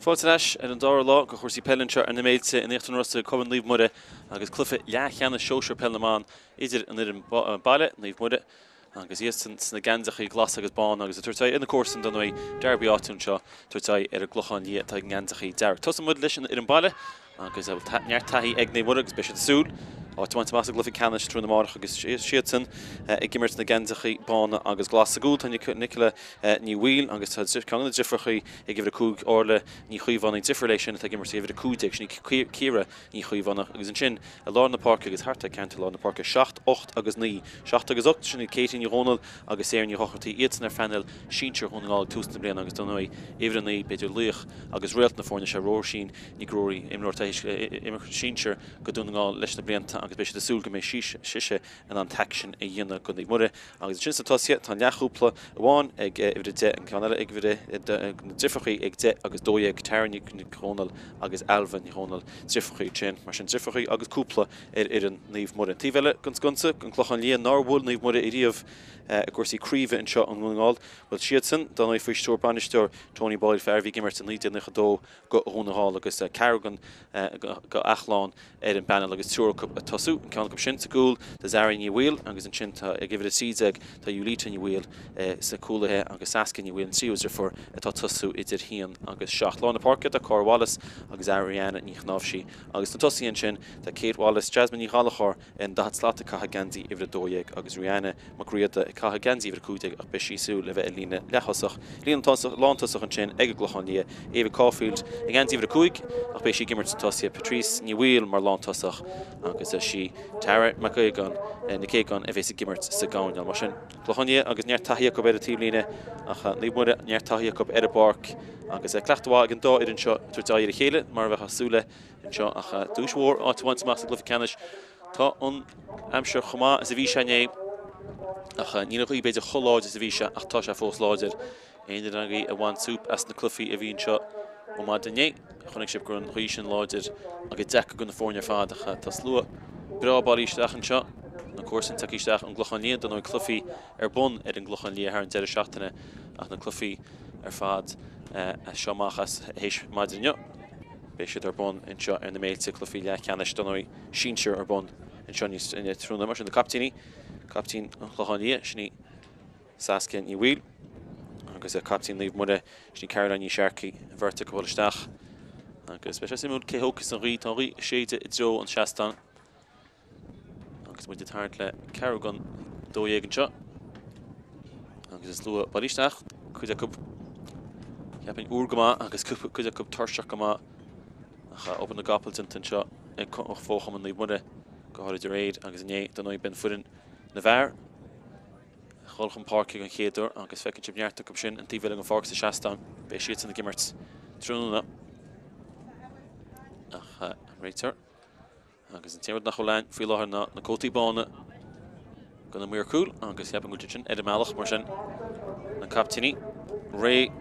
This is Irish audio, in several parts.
Fáilte ar ais ar an dara lá de chúrsaí peile anseo ar na Méilte in Íochtar na Rosa ag Cumann Naomh Muire agus cluiche leathcheannais sóisear peil na mban idir an fhoireann baile, Naomh Muire, agus iadsan sna geansachaí glas agus bán agus ag tabhairt aghaidh ar na comharsana dar ndóigh, Derby áitiúil anseo, tabhairt aghaidh ar an gClochán Liath atá i ngeansachaí dearg. Tosóidh muid leis an fhoireann baile agus neart taithí ag Naomh Muire agus beidh siad ag súil áit a bhaint amach sa gcluiche ceannais tráthnóna amárach agus siadsan ag imirt na geansachaí bána agus glas. Sa gcúl tá Nicola Ní Bhaoill agus tá ceann de na deirfiúrachaí ag uimhir 5, Orla Ní Chaomhánaigh, deirfiúr léi sin atá ag imirt ag uimhir 15, sin í Ciara Ní Chaomhánaigh agus ansin i lár na páirce agus thart ar ceantar lár na páirce 7, 8 agus 9, 7 agus 8, sin iad Katie Ní Dhomhnaill agus Sarah Ní Dhochartaigh, iadsan ar phainéal sinsir Dhún na nGall ag tús na bliana agus dar ndóigh uimhir 9, b'fhéidir laoch agus réalt na foirne seo, Róisín Ní Ghruairí, imreoir tar éis imirt sinsir go Dún na nGall leis na blianta agus beidh siad ag súil go mbeidh sise in ann an t-aicsean a dhéanamh go Naomh Muire. Agus ansin sna tosaithe tá an leathchúpla amháin ag uimhir 10, an ceann eile ag uimhir na deirfiúrachaí ag 10 agus 12, Tara Ní Dhomhnaill agus Ailbhe Ní Dhomhnaill, deirfiúrachaí ansin. Mar sin deirfiúrachaí agus cúpla ar fhoireann Naomh Muire. An taobh eile den sconsa, an Clochán Liath, nár bhuail Naomh Muire ariamh i gcúrsaí craoibhe anseo i nDún na nGall. Bhuel siadsan, dar ndóigh faoi stiúir bainisteoir Tony Boyle, fear a bhí ag imirt i 1992 go Dhún na nGall agus ceathrar go Eachlann ar an bpainéal agus triúr acu ag tosú, an ceann acu sin sa gcúl tá Zara Ní Bhaoill agus ansin tá ag uimhir 13 tá Julita Ní Bhaoill sna cúlaithe agus Saskia Ní Bhaoill an tríú deirfiúr atá ag tosú idir haon agus seacht. Lár na páirce tá Cora Wallace agus Ariana Ní Chnáimhsí agus sna tosaithe ansin tá Kate Wallace, Jasmine Ní Ghallchóir ar an 40 slat ag caitheamh geansaí uimhir 12 agus Rihanna Mac Riada ag caitheamh geansaí uimhir 15 ach beidh sí ag súil le bheith i líne leath-thosach, líne lántosach ansin ag an gClochán Liath, Ava Caulfield i ngeansaí uimhir 5 ach beidh sí ag imirt sna tosaithe, Patrice Ní Bhaoill mar lántosach agus is í Tara Mac Aogáin, Nic Aogáin a bheas ag imirt sa gcoirnéal. Mar sin, Clochán Liath agus neart taithí acu ar an taobhlíne ach Naomh Muire neart taithí acu ar an bpáirc agus cleachtadh mhaith ag an dá fhoireann seo ag tabhairt aghaidh ar a chéile mar a bheifeá ag súil le anseo ach duais mhór áit a bhaint amach sa gcluiche ceannais. Tá an aimsir chomh maith is a bhí sé inné ach níl an ghaoth b'fhéidir chomh láidir is a bhí sé ach tá sé fós láidir. Aon duine agaibh a bhain súp as na cluichí a bhí anseo ó maidin inné, chonaic sibh go raibh an ghaoth sin láidir agus deacair do na foirne ar fad ach tá slua breá bailithe isteach anseo. Na comharsana tagtha isteach ón gClochán Liath, dar ndóigh cluichí ar bun ar an gClochán Liath thar an deireadh seachtaine ach na cluichí ar fad as seo amach as théis maidin inniu. Beidh siad ar bun anseo ar na Méilte, cluichí leathcheannais dar ndóigh sinsir ar bun anseo níos tráthnóna. Mar sin na caiptíní, caiptín an Chlocháin Liath, sin í Saskia Ní Bhaoill, agus caiptín Naomh Muire, sin í Caroline Ní Shearcaigh, an bheirt acu ag dul isteach. Agus beidh sé suimiúil cé thógfas an ghaoth. Tá an ghaoth ag séideadh i dtreo an seastáin. Agus muid ag tarraingt le ceathrú don 12 anseo. Agus an slua bailithe isteach, cuid acu cheapfainn úr go maith agus cuid acu tuirseach go maith. Ach obair na gcapall déanta anseo ag Fó-Chumann Naomh Muire, go háirid aréir agus inné, dar ndóigh b'in foireann na bhfear a dhul chun páirce den chéad uair agus feiceann sibh neart acu sin an taobh eile den pháirc sa seastán. Beidh siadsan ag imirt tráthnóna. Ach an réiteoir. Agus an t-aon rud nach bhfuil ann faoi láthair ná na cótaí bána do na maoir cúil agus ceapaim go bhfuil siad sin ar a mbealach mar sin na caiptíní réidh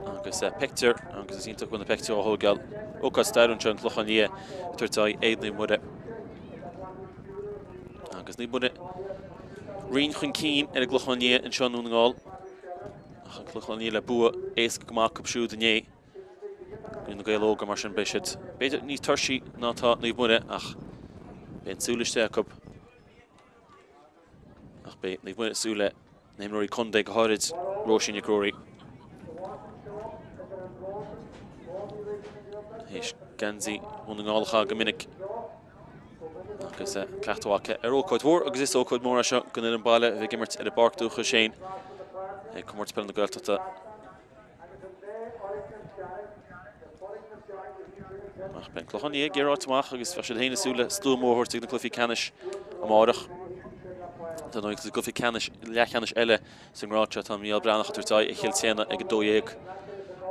agus pictiúr agus is iontach go bhfuil na pictiúir á thógáil. Ócáid stairiúil anseo an Clochán Liath ag tabhairt aghaidh ar Naomh Muire. Agus Naomh Muire roinnt chun cinn ar an gClochán Liath anseo i nDún na nGall. Ach an Clochán Liath le bua éasca go maith acu siúd inné. I Na Gaeil Óga mar sin beidh siad b'fhéidir níos tuirsí ná atá Naomh Muire ach beidh an tsúil istigh acu. Ach beidh Naomh Muire ag súil le na himreoirí contae go háirid Róisín Nic Ruairí. Théis geansaí Dhún na nGall a chaitheamh go minic agus cleachtadh aici ar ócáid mhór agus is ócáid mhór é seo don fhoireann baile a bheith ag imirt ar a bpáirc dúchais féin ag Comórtas Peile na Gaeltachta. Ach beidh an Clochán Liath ag iarraidh áit amach agus bheadh siad féin ag súil le slua mór a thabhairt ag na cluichí ceannais amárach. Dar ndóigh sa gcluiche ceannais, leathcheannais eile sa ngrád seo tá Mícheál Breathnach ag tabhairt aghaidh ar Chill tSéadhna ag 12.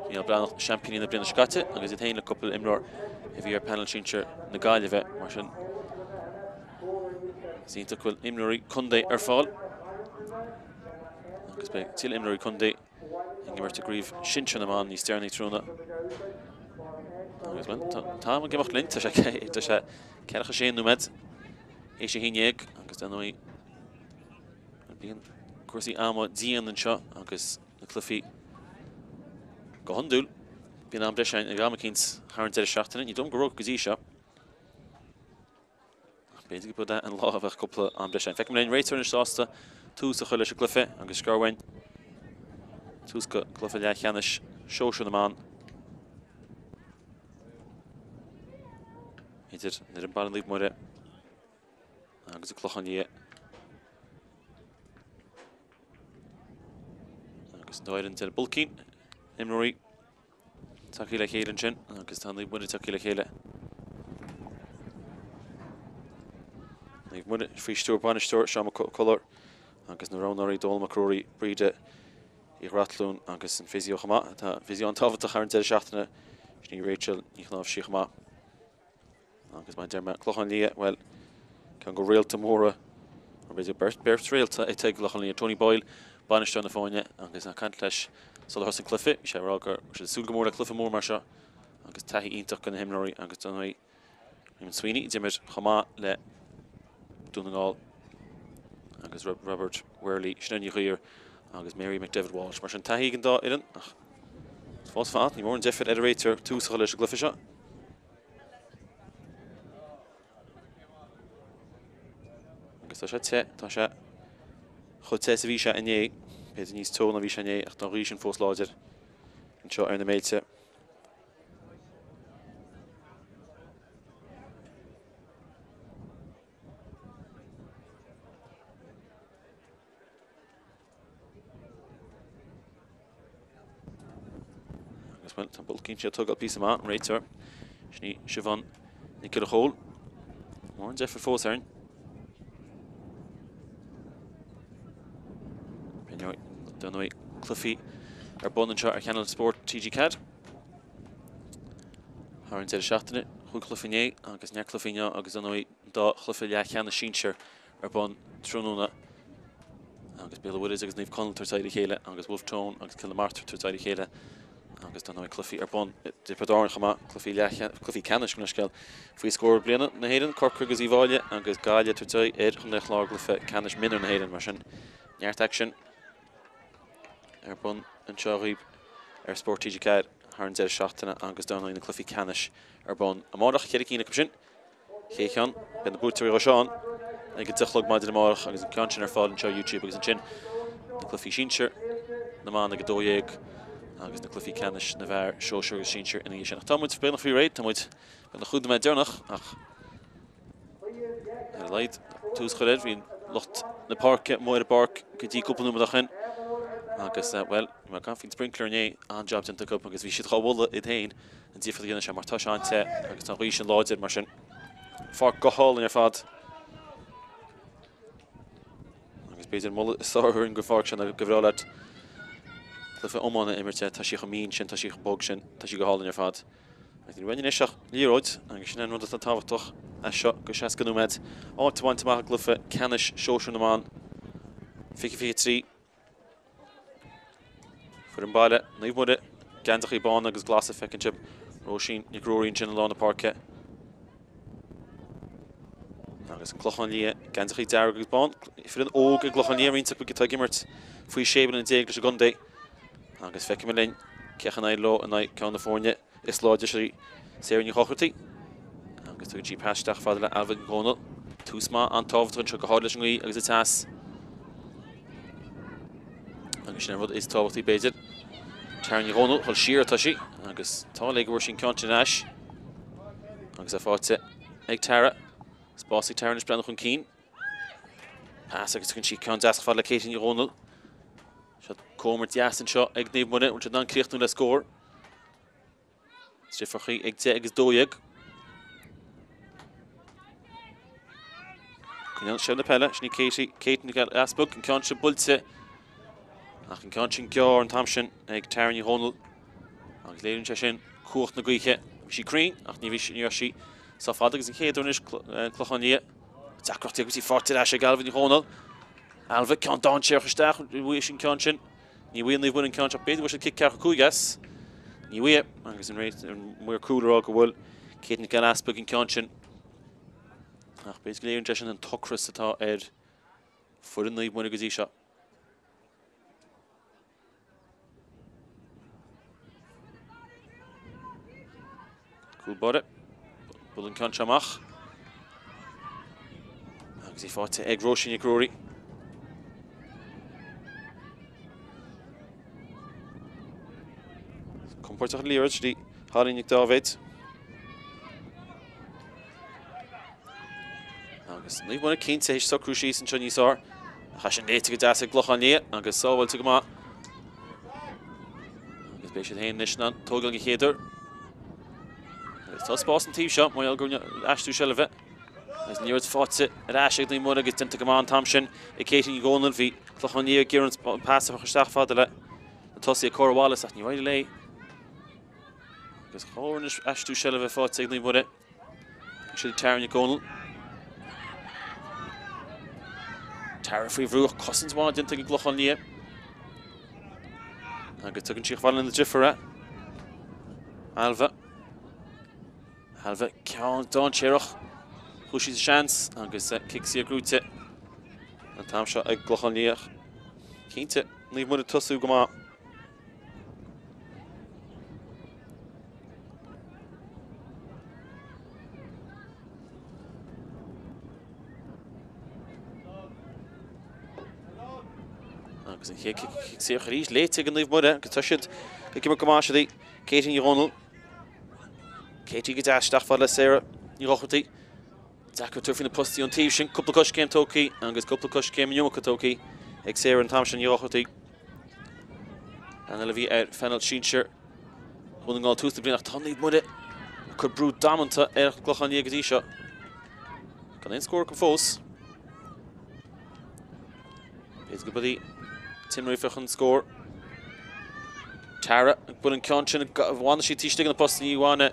Mícheál Breathnach, seaimpíní na bliana seo caite agus iad féin le cúpla imreoir a bhí ar phainéal sinsir na Gaillimhe mar sin. Is iontach go bhfuil imreoirí contae ar fáil agus beidh tuilleadh imreoirí contae ag imirt i gcraobh sinsir na mban níos deireanaí tráthnóna. Agus bhuel, tá an t-am ag imeacht linn, tá sé tá sé 46 nóiméad théis a haon dhéag agus dar ndóigh bíonn cúrsaí ama dian anseo agus na cluichí go hiondúil. Bíonn am breise ag am eicínt thar an deireadh seachtaine. Ní dóigh liom go raibh go dtí seo. Ach b'fhéidir gurb é an lá a bheadh cúpla am breise ann. Feicim an réiteoir anois sásta tús a chur leis an gcluiche agus scor uainn. Tús go cluiche leathcheannais sóisir na mban. Idir an fhoireann baile Naomh Muire agus an Clochán Liath. Agus an dá fhoireann ag déanamh bulcín, imreoirí tagtha le chéile ansin agus tá Naomh Muire tagtha le chéile. Naomh Muire faoi stiúir bainisteoir Seán Mac Conchúir agus na roghnóirí Dónal Mac Ruairí, Bríde Uí Dhratlún agus an physio chomh maith. Tá physio an-tábhachtach thar an deireadh seachtaine, sin í Rachel Ní Chnáimhsí chomh maith. Agus mar a deir mé, Clochán Liath, bhuel, ceann de réalta móra, nó b'fhéidir beirt, beirt réalta atá ag Clochán Liath, Tony Boyle, bainisteoir na foirne, agus ag caint leis sular thosaigh an cluiche, bhí sé ag rá go raibh siad ag súil go mór le cluiche mór mar seo agus taithí iontach do na himreoirí agus dar ndóigh Raymond Sweeney, d'imir chomh maith le Dún na nGall agus Robert Wehrle, Sinéad Ní Ghuidhir agus Mary McDevitt Walsh. Mar sin taithí ag an dá fhoireann ach fós fad, ní mór an deifir ar an réiteoir tús a chur leis an gcluiche seo. Agus tá sé te, tá sé chomh te is a bhí sé inné, b'fhéidir níos teo ná bhí sé inné ach tá an ghaoth sin fós láidir anseo ar na Méilte. Agus bhuel, tá bulcín sé ag tógáil píosa maith, an réiteoir. Sin í Siobhán Nic Giolla Chóill. Mór an deifir fós orainn. Dar ndóigh, cluichí ar bun anseo ar Channel Sport TG4. Thar an deireadh seachtaine, chúig chluiche inné agus neart cluichí inniu agus dar ndóigh an dá chluiche leathcheannais sinsir ar bun tráthnóna agus Béal an Mhuirthead agus Naomh Conaill ag tabhairt aghaidh ar a chéile agus Wolfe Tone agus Cill na Martra ag tabhairt aghaidh ar a chéile agus dar ndóigh cluichí ar bun i dTiobraid Árann chomh maith, cluichí leath, cluichí ceannais gabh mo leithscéal faoi scór bliana na hÉireann, Corcaigh agus Uíbh Fhailí agus Gaillimh ag tabhairt aghaidh ar Chontae an Chláir i gcluiche ceannais mionúir na hÉireann. Mar sin, neart aicsin ar bun anseo dhaoibh ar Spórt TG4 thar an deireadh seachtaine agus dar ndóigh na cluichí ceannais ar bun amárach, cheithre cinn acu sin. Chéad cheann, beidh na buaiteoirí dhó seo ann ag a 10 a chlog maidin amárach agus an ceann sin ar fáil anseo ar YouTube agus ansin na cluichí sinsir na mban ag 12 agus na cluichí ceannais na bhfear sóisir agus sinsir ina dhiaidh sin. Ach tá muid beagnach faoi réidh, tá muid beagnach chúig nóiméad deireanach ach ar a laghad tús a chur air, bhí lucht na páirce amuigh ar an bpáirc go dtí cúpla nóiméad ó shin agus bhuel, mar gan faoin sprinkler inné, an-jab déanta acu agus bhí siad dhá mholadh iad féin. an difear a dhéanann sé mar tá sé an-te agus tá an ghaoth sin láidir mar sin. Pháirc go hálainn ar fad. Agus b'fhéidir moladh is fearr orainn go pháirc sin go bhreá leat cluiche iomána a imirt tá sí chomh mín sin, tá sí chomh bog sin, tá sí go hálainn ar fad. Agus ní bhain anois ach liathróid agus sin an rud atá tábhachtach as seo go 60 nóiméad. Áit a bhaint amach i gcluiche ceannais sóisir na mban 2023. Foireann baile Naomh Muire, geansachaí bána agus glasa, feiceann sibh Róisín Nic Ruairí ansin i lár na páirce. Agus an Clochán Liath, geansachaí dearg agus bán. Foireann óg i gClochán Liath, roinnt acu atá ag imirt faoi 16 bliana leis an gcontae. Agus feicfimid linn cén chaoi a n-éireoidh leo in aghaidh ceann na foirne is láidre sin í Sarah Ní Dhochartaigh agus tugann sí pas isteach fada le Ailbhe Nic Dhomhnaill. Tús maith an-tábhachtach anseo go háirithe leis an ngaoth agus an teas. Agus sin an rud is tábhachtaí b'fhéidir. Tara Ní Dhomhnaill, dhul siar atá sí agus tá le go bhfuair sí an ceann sin ar ais. Agus é faighte ag Tara. Spás ag Tara anois breathnú chun cinn. Pas agus tugann sí ceann deas fada le Katie Ní Dhomhnaill. Seo comhimirt dheas anseo ag Naomh Muire, bhfuil siad in ann críochnú le scór. Difreachaí ag 10 agus 12. Coinneáil seilbh na peile, sin í Katie, Kate Nic Easpaig, an ceann sin buailte ach an ceann sin gearr an t-am sin ag Tara Ní Dhomhnaill agus léiríonn sé sin cumhacht na gaoithe. Bhí sí cruinn ach ní bhí sí, ní raibh sí sách fada agus an chéad uair anois Clochán Liath. Deacrachtaí agus í faighte ar ais ag Ailbhe Ní Dhomhnaill. Ailbhe, ceann dainséarach isteach, bhuaigh sí an ceann sin. Ní bhfuigheann Naomh Muire an ceann seo, b'fhéidir go bhfuil siad cic ceathracha 5 as. Ní bhfuighe, agus an réit an maor cúil ag rá go bhfuil Kate Nic Giolla Easpaig an ceann sin. Ach b'fhéidir go léiríonn sé sin an t-ocras atá ar foireann Naomh Muire go dtí seo. Mhuire. Buail an ceann seo amach. Agus í faighte ag Róisín Nic Ruairí. Compordach an liathróid dtí Holly Nic Dáibhéid. Agus Naomh Muire cinnte théis socrú síos anseo níos fearr. Ach é sin léite go deas ag Clochán Liath agus sábháilte go maith. Agus beidh siad féin anois in ann tógáil den chéad uair. Agus tá spás an taobh seo, mar gheall go rinneadh aistriú seilbhe. Agus an liathróid faighte ar ais ag Naomh Muire agus déanta go maith an t-am sin ag Katie Ní Dhomhnaill. Bhí Clochán Liath ag iarraidh an pas a chur isteach fada le na tosaithe Cora Wallace ach níor éirigh léi. Agus chomh anois aistriú seilbhe faighte ag Naomh Muire. Sin Tara Nic Dhomhnaill. Tara faoi bhrú ach cosaint mhaith déanta ag an gClochán Liath. Agus tugann sí chomh fada lena deirfiúr é. Ailbhe. Ailbhe ceann dainséarach. Chuaigh sí sa seans agus cic saor gnóite an t-am seo ag an gClochán Liath. Cinnte, Naomh Muire ag tosú go maith. Agus an chéad cic saor arís léite ag Naomh Muire agus tá siad ag imirt go maith siad í Katie Ní Dhomhnaill. Katie go deas isteach fad le Sarah Ní Dhochartaigh. Deacair tabhairt faoi na postaí ón taobh sin, cúpla coiscéim tógtha agus cúpla coiscéim an iomarca tógtha ag Sarah an t-am sin Ní Dhochartaigh. Bean eile a bhí ar phainéal sinsir Dhún na nGall tús na bliana ach tá Naomh Muire ag cur brú damanta ar an gClochán Liath go dtí seo. Gan aon scór acu fós. B'fhéidir go b'í Tim Murphy chun scór. Tara ag bualadh an ceann sin bhain sí taobh istigh de na postaí ní bhain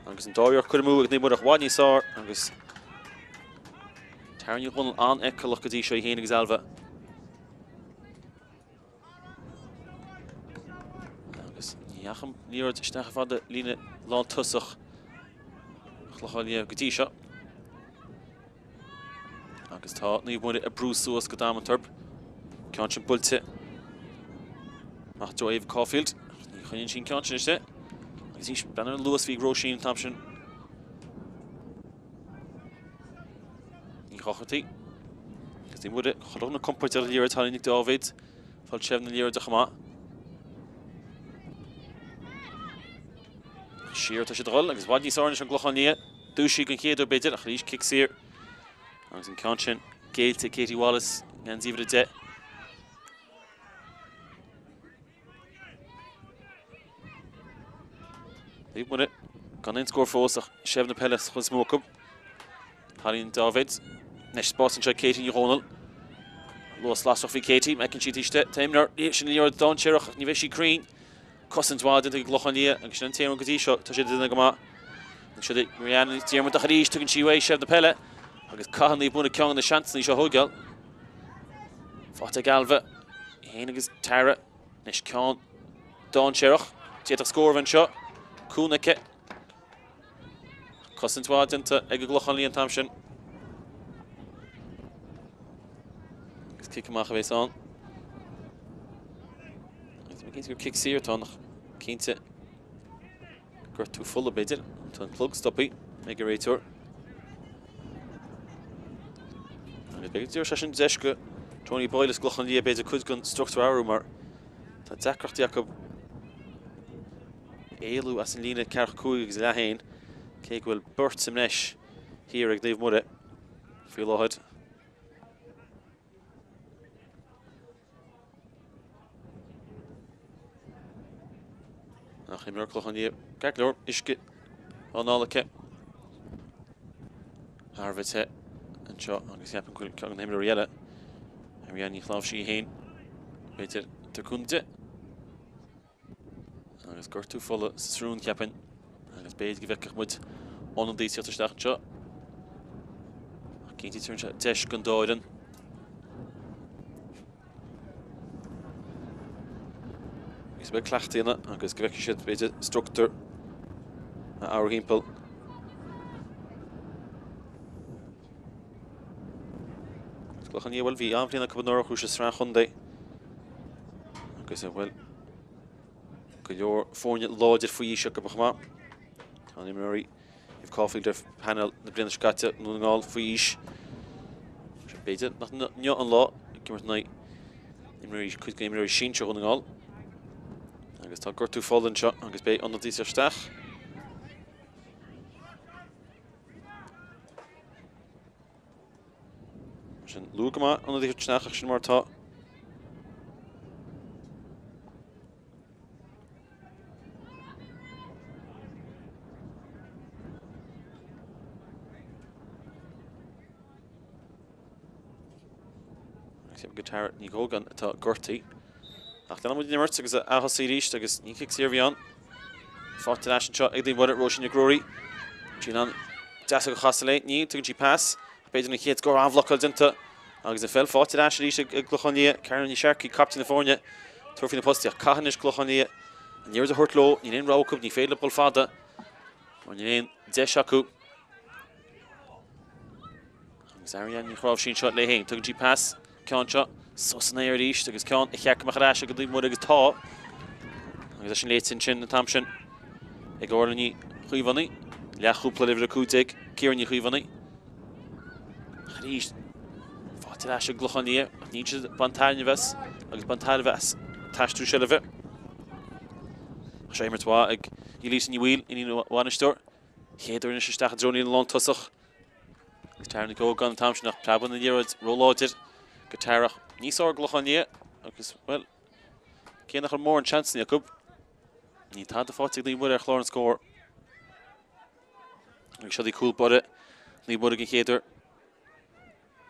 agus an dá iarracht curtha amú ag Naomh Muire i bhfad níos fearr agus Tara Ní Dhomhnaill an-fheiceálach go dtí seo í féin agus Ailbhe. Agus ní dheachaigh an liathróid isteach chomh fada líne lántosach Chlochán Liath go dtí seo. Agus tá Naomh Muire ag brú suas go damanta orthu. Ceann sin buailte amach i dtreo Ava Caulfield. Ní choinníonn sí an ceann sin istigh. Agus arís, breathnaigh ar an luas a bhí ag Róisín an t-am sin. Ní Dhochartaigh. Agus Naomh Muire chuile dhuine compordach ar an liathróid Holly Nic Dáibhéid. Fáil seilbh na liathróide chomh maith. Siar atá siad a dhul agus i bhfad níos fearr anois ón gClochán Liath. Dúisithe den chéad uair b'fhéidir ach arís cic saor. Agus an ceann sin géillte Katie Wallace, geansaí uimhir 10. Naomh Muire gan aon scór fós ach seilbh na peile den chuid is mó acu. Holly Nic Dáibhéid. Anois spás anseo Katie Ní Dhomhnaill. Luas lasrach faoi Katie. Má fheiceann sí taobh istigh. Tá imreoir. Sin liathróid dainséarach ach ní bheidh sí cruinn. Cosaint mhaith déanta ag an gClochán Liath agus sin an t-aon rud go dtí seo. Tá siad ag déanamh go maith. Anseo di Marianne Ní Diarmuid ach arís tugann sí uaithi seilbh na peile agus caithfidh Naomh Muire ceann de na seansanna seo a thógáil. Faighte ag Ailbhe. Í féin agus Tara. Anois ceann dainséarach. D'fhéadfadh scór a bheith anseo. Cúnamh aici. Cosaint mhaith déanta ag an gClochán Liath an t-am sin. Agus cic amach a bheas ann. Agus mé cinnte gur cic saor atá ann ach cinnte gortú fola b'fhéidir. Tá an clog stoptha ag an réiteoir. Agus b'fhéidir go dtabharfaidh sé sin deis go Tony Boyle as an gClochán Liath b'fhéidir cuid den struchtúr a athrú mar tá deacrachtaí acu éalú as an líne ceathracha 5 agus leath féin, cé go bhfuil beirt sa mbreis thiar ag Naomh Muire faoi láthair. Ach imreoir Clochán Liath ceart go leor, uisce á n-ól aici. Thar a bheith te anseo agus ceapaim go bhfuil ceann de na himreoirí eile, Ariane Ní Chláimhsí í féin, b'fhéidir, ag tabhairt cúnamh di. Agus gortú fola sa srón, cheapfainn. Agus b'fhéidir go bhfeicfeadh muid ionadaí ag tíocht isteach anseo. Ach cinnte tabharann sé deis don dá fhoireann. Agus beidh cleachtadh a dhéanamh agus go bhfeicfidh siad b'fhéidir struchtúr a athrú thimpeall. Clochán Liath, bhuel, bhí an-bhliain acu anuraidh, chuaigh siad sraith an chontae agus bhuel, go leor foirne láidir faoi aois acu chomh maith. Tá imreoirí Niamh Caulfield ar phainéal na bliana seo caite i nDún na nGall faoi aois. B'fhéidir nach inniu an lá ag imirt in aghaidh imreoirí, cuid de imreoirí sinsir Dhún na nGall. Agus tá gortú fola anseo agus beidh ionadaí isteach. Mar sin, luath go maith ionadaí isteach ach sin mar atá. Go Tara Ní Ógáin atá gortaithe. Ach leanann muid an imirt agus athosaí arís agus ní cic saor a bhí ann. Faighte ar ais anseo ag Naomh Muire, Róisín Nic Ruairí. Sí in ann deasóg a chasadh léi. Níl, tugann sí pas. B'fhéidir an chéad scór an-bhlocáil déanta agus an pheil faighte ar ais arís ag Clochán Liath. Karen Ní Shearcaigh, captaen na foirne, tabhairt faoi na postaí ach caithfidh anois Clochán Liath an liathróid a thabhairt leo. Níl aon rogha acu, ní féidir leo dul fada mar níl aon deis acu. Agus Ariane Ní Chráimhsí anseo léi féin. Tugann sí pas, ceann seo suas san aer arís agus ceann ar cheart go mbeadh ar ais ag Naomh Muire agus tá. Agus é sin léite ansin an t-am sin ag Orla Ní Chaomhánaigh. Leathchúpla le uimhir 15, Ciara Ní Chaomhánaigh. Arís, faighte ar ais ag Clochán Liath ach níl siad ag baint taitneamh as agus baint tairbhe as an t-aistriú seilbhe. Seo imirt mhaith ag Elisa Ní Bhaoill, iníon an bhainisteoir. Chéad uair anois isteach i dtreo an líne lántosach. Agus Tara Nic Ógáin an t-am sin ach preabann an liathróid róláidir go Tara níos fearr ag Clochán Liath agus, bhuel, cé nach raibh mórán seansanna acu, níl tada faighte ag Naomh Muire ar chlár an scóir. Agus seo í cúl báire Naomh Muire den chéad uair.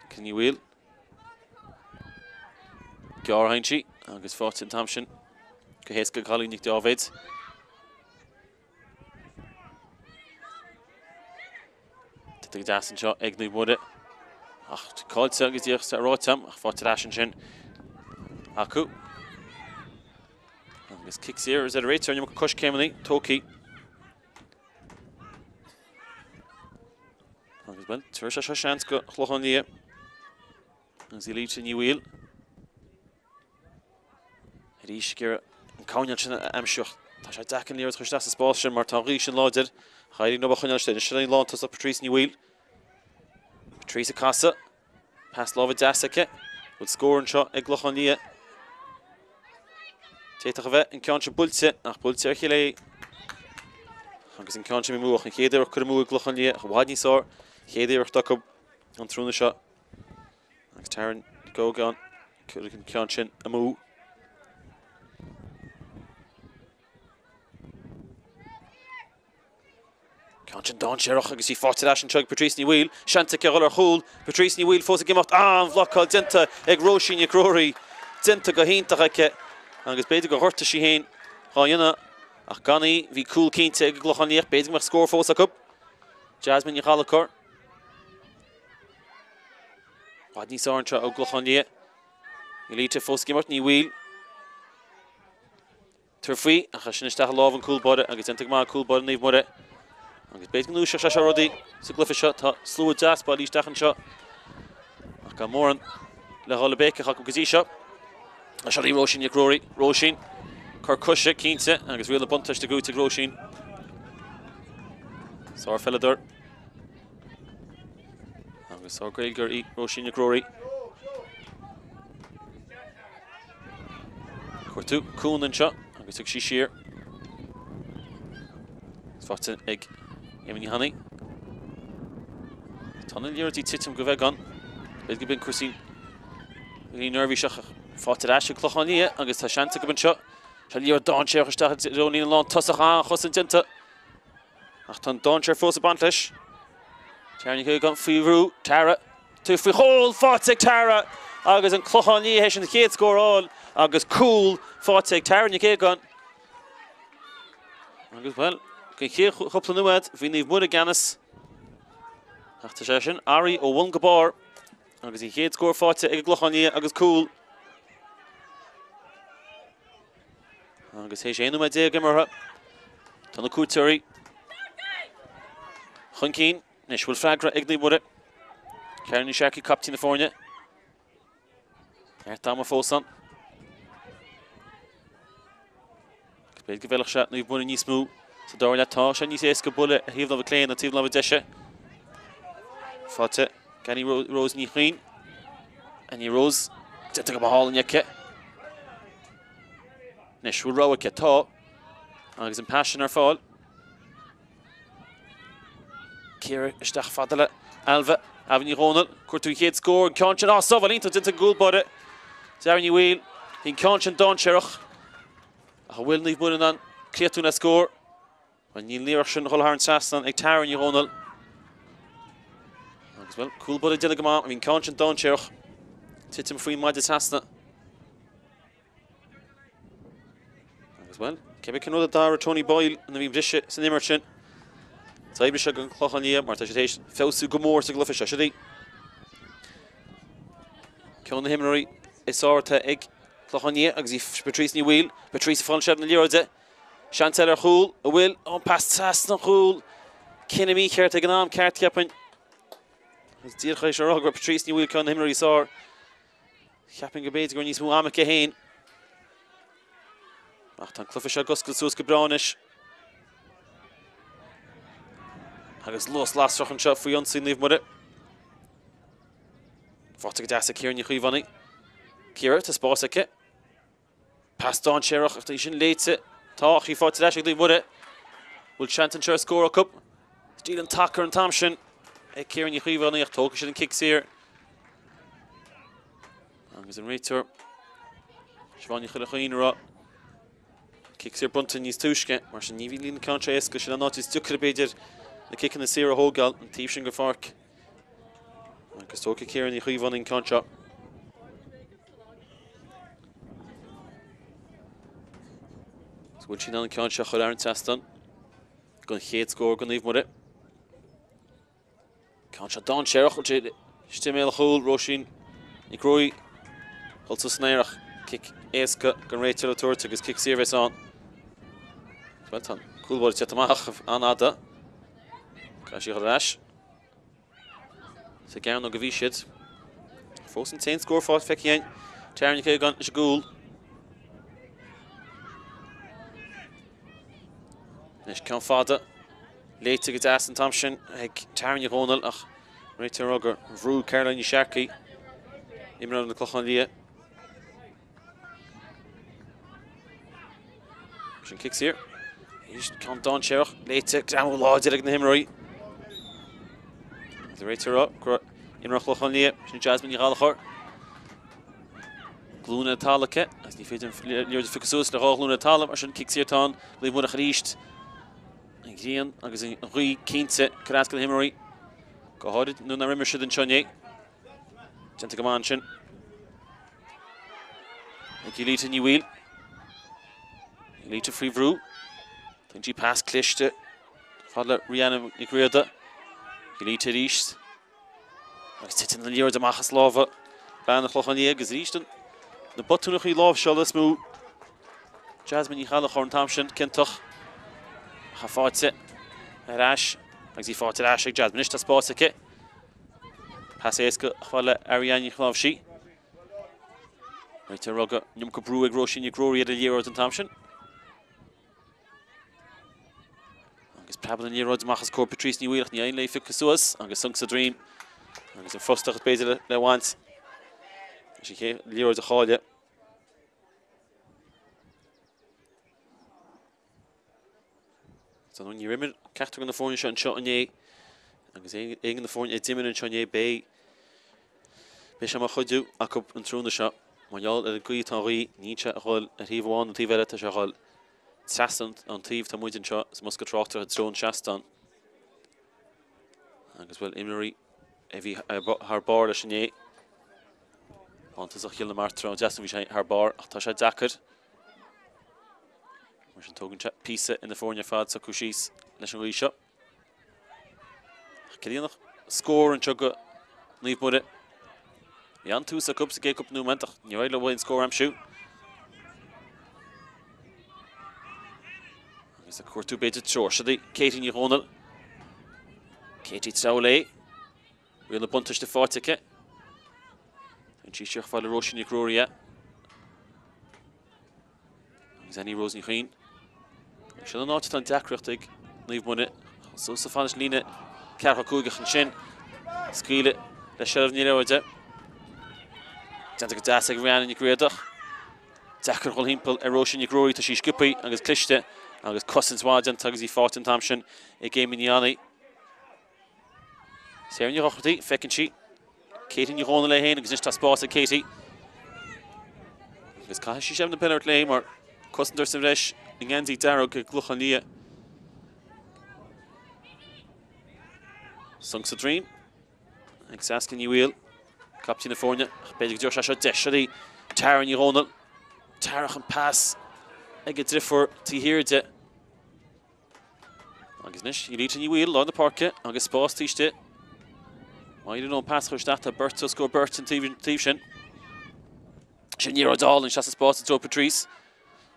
Ciara Ní Bhaoill. Gearr a théann sí agus faighte an t-am sin go héasca ag Colleen Nic Dáibhéid. Tite go deas anseo ag Naomh Muire. Ach caillte agus díreach sa ráite agam ach faighte ar ais ansin acu. Agus cic saor is ar réiteoir an iomarca coiscéimeanna tógtha. Agus bhuel, tabharfaidh sé seo seans go Chlochán Liath. Agus Elita Ní Bhaoill. Arís ag iarraidh an coirnéal sin a aimsiú. Tá sé deacair an liathróid a chur isteach sa spás sin mar tá an ghaoth sin láidir. Éirigh leo a choinneáil istigh. Anois an lántosach Patrice Ní Bhaoill. Patrice ag casadh. Pas láimhe deas aici. Bhfuil scór anseo ag Clochán Liath. D'fhéadfadh a bheith an ceann seo buailte ach buailte ar chlé. Agus an ceann sin amú ach an chéad iarracht curtha amú ag Clochán Liath ach i bhfad níos fearr. Chéad iarracht acu an tráthnóna seo. Agus Tara Nic Ógáin cuireadh an ceann sin amú. Ceann sin dainséarach agus í faighte ar ais anseo ag Patrice Ní Bhaoill. Seans aici a dhul ar chúl. Patrice Ní Bhaoill fós ag imeacht. An-bhlocáil déanta ag Róisín Nic Ruairí. Déanta go hiontach aici agus b'fhéidir gur ghortaigh sí féin dhá dhéanamh ach gan í bhí cúl cinnte ag an gClochán Liath. B'fhéidir go mbeadh scór fós acu. Jasmine Ní Ghallchóir. I bhfad níos fearr anseo ón gClochán Liath. Elita fós ag imirt, Ní Bhaoill. Tabhair faoi, ach é sin isteach i lámh an cúl báire agus déanta go maith ag cúl báire Naomh Muire. Agus b'fhéidir go ndúiseodh sé seo rudaí sa gcluiche seo. Tá slua deas bailithe isteach anseo ach gan mórán le dhul i béiceach acu go dtí seo. Seo í Róisín Nic Ruairí. Róisín, cor coise, cinnte, agus riail na buntáiste gnóthaithe ag Róisín. Sárpheileadóir. Agus sár-Ghaeilgeoir í Róisín Nic Ruairí. Cuartú cúnamh anseo agus thug sí siar. Faighte ag Amy Ní Hannaidh. Tá na liathróidí ag titim go bheagán. B'fhéidir go mbíonn cúrsaí neirbhíseach faighte ar ais ag Clochán Liath agus tá seans acu anseo. Seo liathróid dainséarach isteach i dtreo an líne lántosach an-chosaint déanta. Ach tá an dainséar fós ag baint leis. Tara Nic Aogáin faoi bhrú. Tara tabhair faoi chúl faighte ag Tara agus an Clochán Liath théis an chéad scór a fháil agus cúl faighte ag Tara Nic Aogáin. Agus bhuel, den chéad chúpla nóiméad bhí Naomh Muire i gceannas. Ach tá sé sin athraithe ó bhun go barr agus an chéad scór faighte ag an gClochán Liath agus cúl. Agus théis 11 nóiméad imeartha, tá na cuairteoirí chun cinn. Anois bhfuil freagra ag Naomh Muire. Karen Ní Shearcaigh, captaen na foirne. Neart ama fós ann. Agus b'fhéidir go bhfeilfeadh sé Naomh Muire níos mó. Sa dara leath tá sé níos éasca buille ar thaobh na láimhe clé ná taobh na láimhe deise. Faighte ag Annie Rose Ní Chuinn. Annie Rose déanta go maith álainn aici. Anois bhfuil rogha aici? Tá. Agus an pas sin ar fáil. Ciara isteach fada le Ailbhe. Ailbhe Ní Dhomhnaill. Cuartú an chéad scór. An ceann sin á sábháil iontach déanta ag an gcúl báire. Dara Ní Bhaoill. Bhí an ceann sin dainséarach. Ach an bhfuil Naomh Muire in ann críochnú le scór? Bhuel, níl an iarracht sin ag dul thar an trasnán ag Tara Ní Dhomhnaill. Agus, bhuel, cúl báire déanta go maith. Bhí an ceann sin dainséarach. Titim faoin maide trasna. Agus, bhuel, cé bith cén rud a d'airigh Tony Boyle nuair a bhí an briseadh san imirt sin. D'oibrigh sé don Chlochán Liath mar tá siad théis feabhsú go mór sa gcluiche seo. Siod í ceann de na himreoirí is fearr atá ag Clochán Liath agus í Patrice Ní Bhaoill. Patrice ag fáil seilbh na liathróide. Seans eile ar chúl. An bhfuil? An pas trasna an chúl. Cinneadh mícheart ag an am ceart, cheapfainn. Agus díreach théis a rá go raibh Patrice Ní Bhaoill ceann de na himreoirí is fearr. Cheapfainn go mb'fhéidir go raibh níos mó ama aici féin. Ach tá an cluiche seo ag oscailt suas go breá anois. Agus luas lasrach anseo faoi ionsaí Naomh Muire. Faighte go deas ag Ciara Ní Chaomhánaigh. Ciara, tá spás aici. Pas dainséarach ach tá í sin léite. Tá ach í faighte ar ais ag Naomh Muire. Bhfuil seans anseo ar scór acu? Stiall an tacar an t-am sin ag Ciara Ní Chaomhánaigh ach tógfaidh siad an cic saor. Agus an réiteoir Siobhán Ní Cheallacháin ag rá cic saor bronnta níos túisce, mar sin ní bhíonn an ceann seo éasca, sin an áit is deacra b'fhéidir na ciceanna saora a thógáil, an taobh sin den pháirc. Agus tógfaidh Ciara Ní Chaomhánaigh an ceann seo. Agus bhfuil sí in ann an ceann seo a chur thar an trasnán don chéad scór do Naomh Muire. Ceann seo dainséarach, bhfuil sé istigh i mbéal an chúil, Róisín Nic Ruairí dul suas san aer ach cic éasca don réiteoir le tabhairt agus cic saor a bheas ann. Bhuel tá an cúl báire tite amach an-fhada. Caithfidh sí a dhul ar ais. Sa gcearnóg a bhí siad. Fós an t-aon scór faighte feicthe againn. Tara Nic Aogáin leis an gcúl. Anois ceann fada. Léite go deas an t-am sin ag Tara Ní Dhomhnaill ach réiteoir ag rá gur bhrúigh Caroline Ní Shearcaigh imreoir na Clochán Liath. Sin cic saor. Arís ceann dainséarach léite greamú láidir ag na himreoirí. Agus an réiteoir ag rá go raibh imreoir Chlochán Liath, sin Jasmine Ní Ghallchóir. Glúin ar an talamh aici agus ní féidir an liathróid a phiocadh suas le dhá ghlúin ar an talamh mar sin cic saor atá ann. Naomh Muire arís. An ghrian agus an ghaoth cinnte ag cur as do na himreoirí. Go háirid nuair nár imir siad anseo inné. Déanta go maith ansin. Ag Elita Ní Bhaoill. Elita faoi bhrú. Tugann sí pas cliste fad le Rihanna Nic Riada. Elita arís. Agus titeann an liathróid amach as lámha bean an Chlocháin Liath agus arís na botúnachaí láimhseála is mó. Jasmine Ní Ghallchóir an t-am sin ciontach. Ach faighte ar ais agus í faighte ar ais ag Jasmine. Anois tá spás aici. Pas éasca chomh fada le Ariane Ní Chnáimhsí. Réiteoir ag rá go raibh an iomarca brú ag Róisín Nic Ruairí ar an liathróid an t-am sin. Agus preabann an liathróid amach os comhair Patrice Ní Bhaoill ach ní éiríonn léi piocadh suas agus sonc sa droim agus an frustrachas b'fhéidir le bhaint leis an chéad liathróid a chailleadh. Níor imir ceachtar de na foirne seo anseo inné agus aon de na foirne a d'imir anseo inné beidh beidh sé mar chuidiú acu an tráthnóna seo. Mar gheall ar an gcaoi atá an ghaoth, níl sé a dhul ar thaobh amháin nó taobh eile, tá sé a dhul trasna an taobh atá muid anseo sa mbosca tráchtaireachta i dtreo an seastán. Agus bhuel imreoirí a bhí thar barr leis inné. Lántosaí Chill na Martra ó Deasún bhí sé thar barr ach tá sé deacair. Mar sin tógann sé píosa ar na foirne ar fad socrú síos leis an ghaoth seo. Ach ciallaíonn scór anseo do Naomh Muire. Bhí an-tús acu sa gcéad cúpla nóiméad ach níor éirigh leo aon scór a aimsiú. Agus ag cuartú b'fhéidir treoir. Siod í Katie Ní Dhomhnaill. Katie treabhadh léi. Riail na buntáiste faighte aici. Tugann sí siar chomh fada le Róisín Nic Ruairí é. Agus Annie Rose Ní Chuinn. Sin an áit atá an deacracht ag Naomh Muire. Suas chomh fada leis an líne ceathracha cúigeach ansin. Scaoileadh le seilbh na liathróide. Déanta go deas ag Rhiannon Nic Riadach. Deacair a dhul thimpeall ar Róisín Nic Ruairí, tá sí sciobtha agus cliste agus cosaint mhaith déanta agus í faighte an t-am sin ag Amy Ní Annaidh. Sarah Ní Dhochartaigh, feiceann sí Katie Ní Dhomhnaill léi féin agus anois tá spás ag Katie. Agus caithfidh sí seilbh na peile a thabhairt léi mar cosantóir sa bhreis i ngeansaí dearg ag an gClochán Liath. Sonc sa droim ag Saskia Ní Bhaoill, captaen na foirne, ach b'fhéidir go dtabharfaidh sé seo deis. Seo í Tara Ní Dhomhnaill. Tara chun pas ag a deirfiúr taobh thiar di. Agus anois, Julieta Ní Bhaoill, lár na páirce agus spás taobh istigh. Má éiríonn leo an pas a chur isteach, tá beirt os comhair beirt an taobh sin. Sin liathróid álainn isteach sa spás i dtreo Patrice.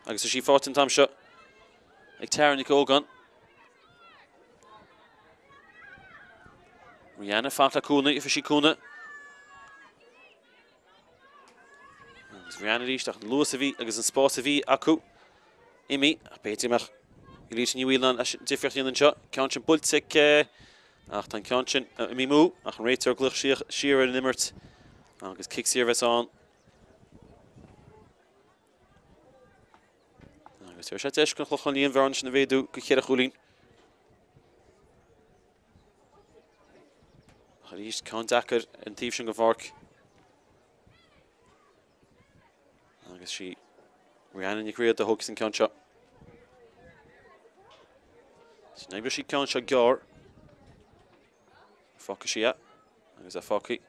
Agus tá sí faighte an t-am seo ag Tara Nic Ógáin. Rihanna fanacht le cúnamh, gheobhaidh sí cúnamh. Agus Rihanna arís ach an luas a bhí agus an spás a bhí acu imithe. Ach b'fhéidir go mbeadh Julieta Ní Bhaoill in ann difríocht a dhéanamh anseo. Ceann sin buailte aici ach tá an ceann sin imithe amú ach an réiteoir ag glaoch siar ar an imirt agus cic saor a bheas ann. Agus tabharfaidh sé deis don Chlochán Liath an bhearna sin a mhéadú go cheithre chúilín. Ach arís, ceann deacair ar an taobh sin den pháirc. Agus sí Rihanna Nic Riada a thógfaidh an ceann seo. Sin oibreoidh sí ceann seo gearr. Fágfaidh sí é agus é fágtha.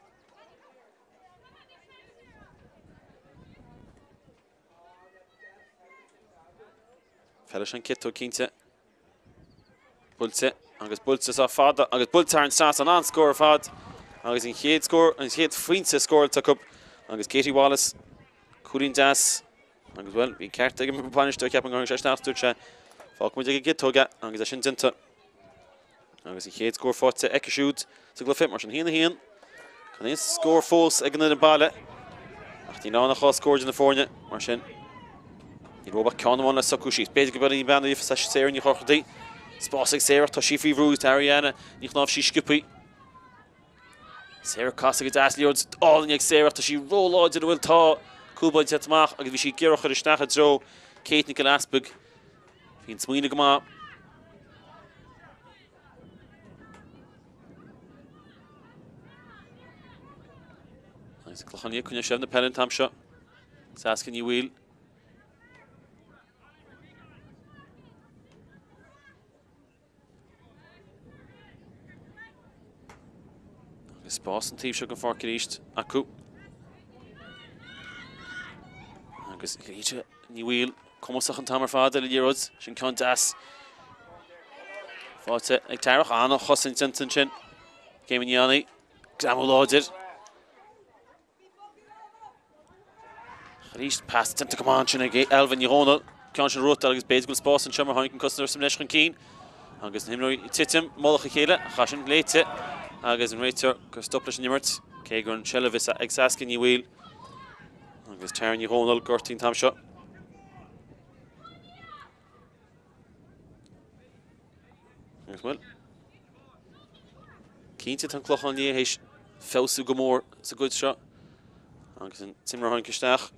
Feilfidh sé an ciotóg cinnte. Buailte agus buailte sách fada agus buailte thar an trasnán, an-scór ar fad agus an chéad scór, an chéad phointe scóráilte acu agus Katie Wallace, cúilín deas agus bhuel, bhí an ceart ag an bainisteoir ceapaim gur tháinig sé isteach, dúirt sé, fágfaidh muid ag an gciotóg é agus é sin déanta. Agus an chéad scór faighte aici siúd sa gcluiche, mar sin 1-1. Gan aon scór fós ag an fhoireann baile, ach níl ann ach 2 scór idir na foirne, mar sin ní raibh ach ceann amháin le socrú síos. B'fhéidir go bhfuil bean líofa Sarah Ní Dhochartaigh. Spás ag Sarah, tá sí faoi bhrú agus tá Ariana Ní Chnáimhsí sciobtha. Sarah casadh go deas, liathróid álainn ag Sarah, tá sí róláidir an bhfuil tá cúl báire ag teacht amach agus bhí sí ag iarraidh a chur isteach i dtreo Kate Nic an Easpaig. Bhí an smaoineamh go maith. Agus Clochán Liath coinneoidh seilbh na peile an t-am seo. Saskia Ní Bhaoill. Agus spás an taobh seo den pháirc arís acu. Agus Rita Ní Bhaoill cumasach an t-am ar fad ar an liathróid. Sin ceann deas. Faighte ag Tara. An-chosaint déanta ansin. Ag Amy Ní Annaidh. Greamú láidir. Arís pas déanta go maith ansin ag Ailbhe Ní Dhomhnaill. Ceann sin rota agus b'fhéidir go bhfuil spás anseo mar tháinig an cosantóir sa mbreis chun cinn. Agus na himreoirí ag titim i mullach a chéile. Ach sin léite agus an réiteoir ag cur stop leis an imirt. Cé go raibh an tseilbh ag Saskia Ní Bhaoill agus Tara Ní Dhomhnaill gortaithe an t-am seo. Agus bhuel, cinnte tá an Clochán Liath théis feabhsú go mór sa gcuid seo agus an t-imreoir a tháinig isteach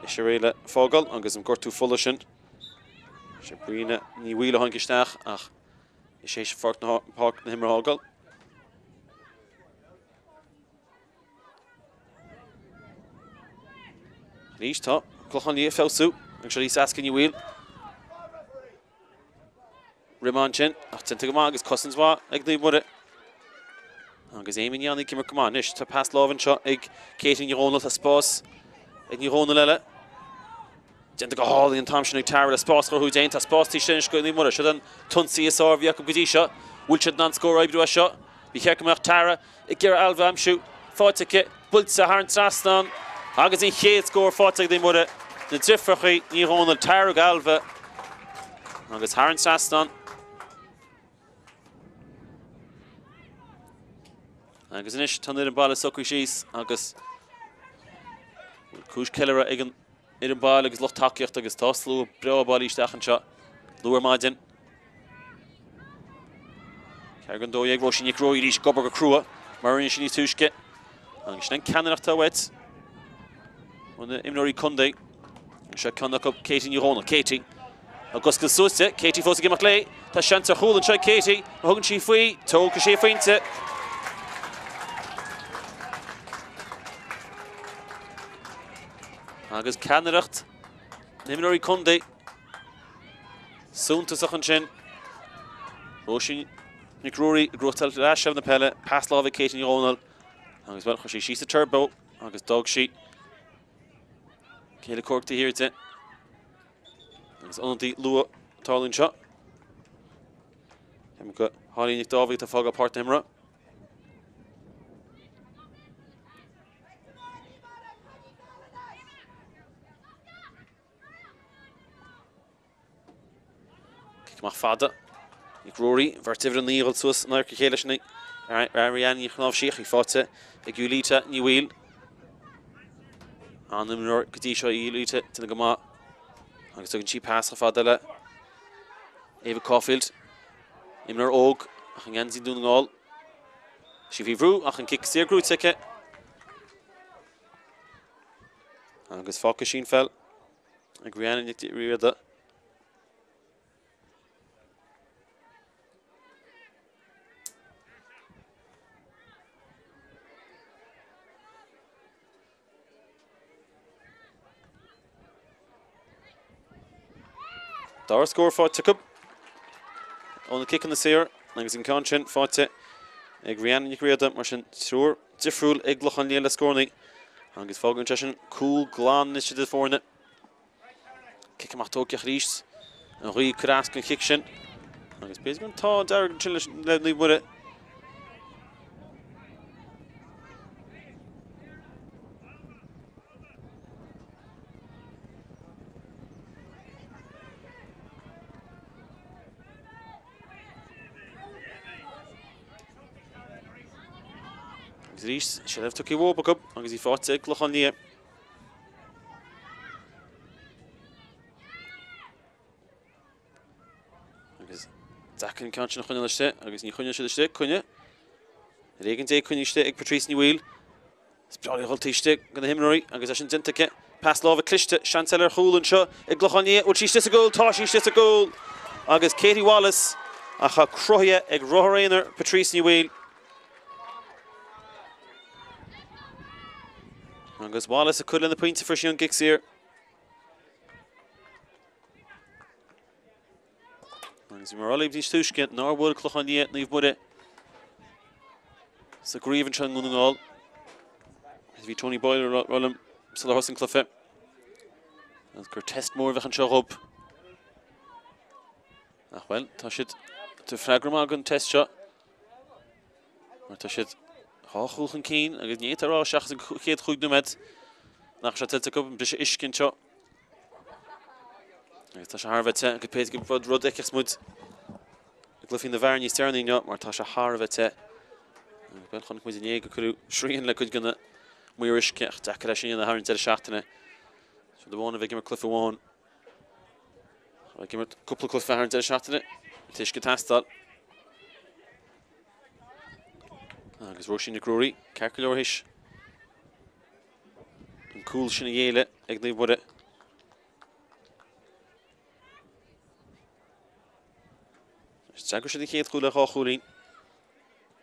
ise réidh le fágáil agus an gortú fola sin. Sé Bríona Ní Bhaoill a tháinig isteach ach is théis pháirc na himeartha a fhágáil. Arís tá Clochán Liath ag feabhsú agus seo í Saskia Ní Bhaoill. Roimhe ansin ach déanta go maith agus cosaint mhaith ag Naomh Muire. Agus Amy Ní Annaidh ag imirt go maith anois. Tá pas láimhe anseo ag Katie Ní Dhomhnaill. Tá spás ag Ní Dhomhnaill eile. Déanta go hálainn an t-am sin ag Tara le spás a chruthú di féin. Tá spás taobh istigh anois go Naomh Muire. Seo an t-ionsaí is fearr a bhí acu go dtí seo. Bhfuil siad in ann scór a oibriú as seo? Ba cheart go mbeadh Tara ag iarraidh Ailbhe a aimsiú. Faighte aici, buailte thar an trasnán agus an chéad scór faighte ag Naomh Muire, na deirfiúracha Ní Dhomhnaill, Tara go Ailbhe agus thar an trasnán. Agus anois tá an fhoireann baile socraithe síos agus cúis ceiliúradh ag an. Fhoireann baile agus lucht tacaíochta agus tá slua breá bailithe isteach anseo luath ar maidin. 1-12 Róisín Nic Ruairí arís ag obair go crua mar a rinne sí níos túisce. Agus sin an ceannaireacht atá uait ó na imreoirí contae. Seo ceann acu Katie Ní Dhomhnaill. Katie ag oscailt suas di. Katie fós ag imeacht léi. Tá seans ar chúl anseo ag Katie. Má thugann sí faoi, tógfaidh sí a phointe. Agus ceannaireacht na n-imreoirí contae suntasach ansin. Róisín Nic Ruairí ag gnóthachtáil ar ais seilbh na peile, pas láimhe ag Katie Ní Dhomhnaill agus bhuel chuir sí síos an turbo agus d'fhág sí céile comhraic taobh thiar di. Agus ionadaí luath ag tarlú anseo. Go Holly Nic Dáibhí atá ag fágáil páirc na himeartha. Cic amach fada. Nic Ruairí, bheirt uimhir 9 ag dul suas in adharca a chéile sin Ariane Ní Chnáimhsí ach í faighte ag Julita Ní Bhaoill. An-imreoir go dtí seo í Julita, déanamh go maith. Agus tugann sí pas chomh fada le Ava Caulfield. Imreoir óg ach i ngeansaí Dún na nGall. Sí faoi bhrú ach an cic saor gnóite aici. Agus fágfaidh sí an pheil ag Rhiannon Nic Riada. Dara scór faighte acu ó na ciceanna saor agus an ceann sin faighte ag Rhiannon Nic Riada, mar sin triúr difriúil ag Clochán Liath le scóranna agus fágann sé sin cúl glan anois idir foirne. Cic amach tógtha arís. An ghaoth ag cur as don chic sin. Agus b'fhéidir go an t-ádh dearg ansin leis le Naomh Muire. Agus arís, seilbh tugtha uathu acu agus í faighte ag Clochán Liath. Agus deacair an ceann sin a choinneáil istigh agus ní choinneoidh siad istigh, coinne. Ar éigean é coinnithe istigh ag Patrice Ní Bhaoill. Is breá léi a dhul taobh istigh de na himreoirí agus é sin déanta aici. Pas láimhe cliste, seans eile ar chúl anseo ag Clochán Liath. Bhfuil sí istigh sa gcúl? Tá sí istigh sa gcúl! Agus Katie Wallace ach tá cruthaithe ag rothar aonair Patrice Ní Bhaoill. Agus Wallace ag cur lena pointe fuair sí an gcic saor. Agus bhí mé ag rá libh níos túisce nár bhuail Clochán Liath Naomh Muire sa gcraobh anseo i nDún na nGall. Bhí Tony Boyle ag rá liom sular thosaigh an cluiche agus gur test mór a bheadh anseo dhób. Ach bhuel, tá siad ag freagra maith don test seo. Mar tá siad dhá chúl chun cinn agus ní fhéadfá a rá seachas an chéad chúig nóiméad nach raibh sé tuillte acu an briseadh uisce anseo. Agus tá sé thar a bheith te agus b'fhéidir go rud rud a fheicfeas muid i gcluichí na bhfear níos deireanaí inniu mar tá sé thar a bheith te. Agus bhuel chonaic muid inné gur cuireadh srian le cuid de na maoir uisce ach deacair é sin a dhéanamh thar an deireadh seachtaine. Rud amháin a bheith ag imirt cluiche amháin ag imirt cúpla cluiche thar an deireadh seachtaine, an t-uisce ag teastáil. Agus Róisín Nic Ruairí, ceart go leor théis an cúl sin a ghéilleadh ag Naomh Muire. D'fhreagair siad an chéad chúl le dhá chúilín.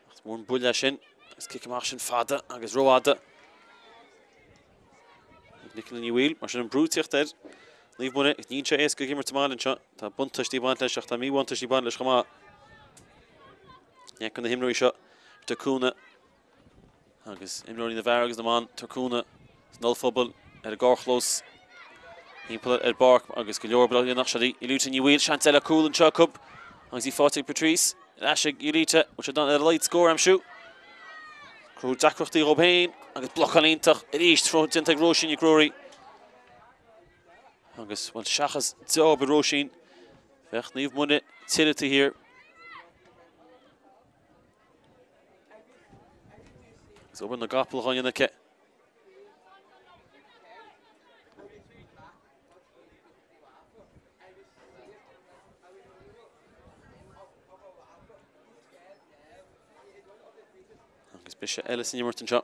Ach is mór an buille é sin. Agus cic amach sin fada agus rófhada. Ag Nicola Ní Bhaoill, mar sin an brú ag tíocht ar Naomh Muire. Níl sé éasca ag imirt sa mbaile anseo. Tá buntáistí ag baint leis ach tá míbhuntáistí ag baint leis chomh maith. Ní fheiceann na himreoirí seo tabhairt cúnamh agus imreoirí na bhfear agus na mban tabhairt cúnamh san ollphuball ar an gcarrchlós timpeall ar an bpáirc agus go leor baile nach siad í Lucy Ní Bhaoill seans eile cúl anseo acu agus í faighte ag Patrice ar ais ag Julita bhfuil siad in ann ar a laghad scór a aimsiú. Cruthú deacrachtaí dhóibh féin agus blocáil iontach arís déanta ag Róisín Nic Ruairí. Agus bhuel seachas deá-obair Róisín bheadh Naomh Muire tuilleadh taobh thiar. Agus obair na gcapall á dhéanamh aici. Briseadh eile san imirt anseo.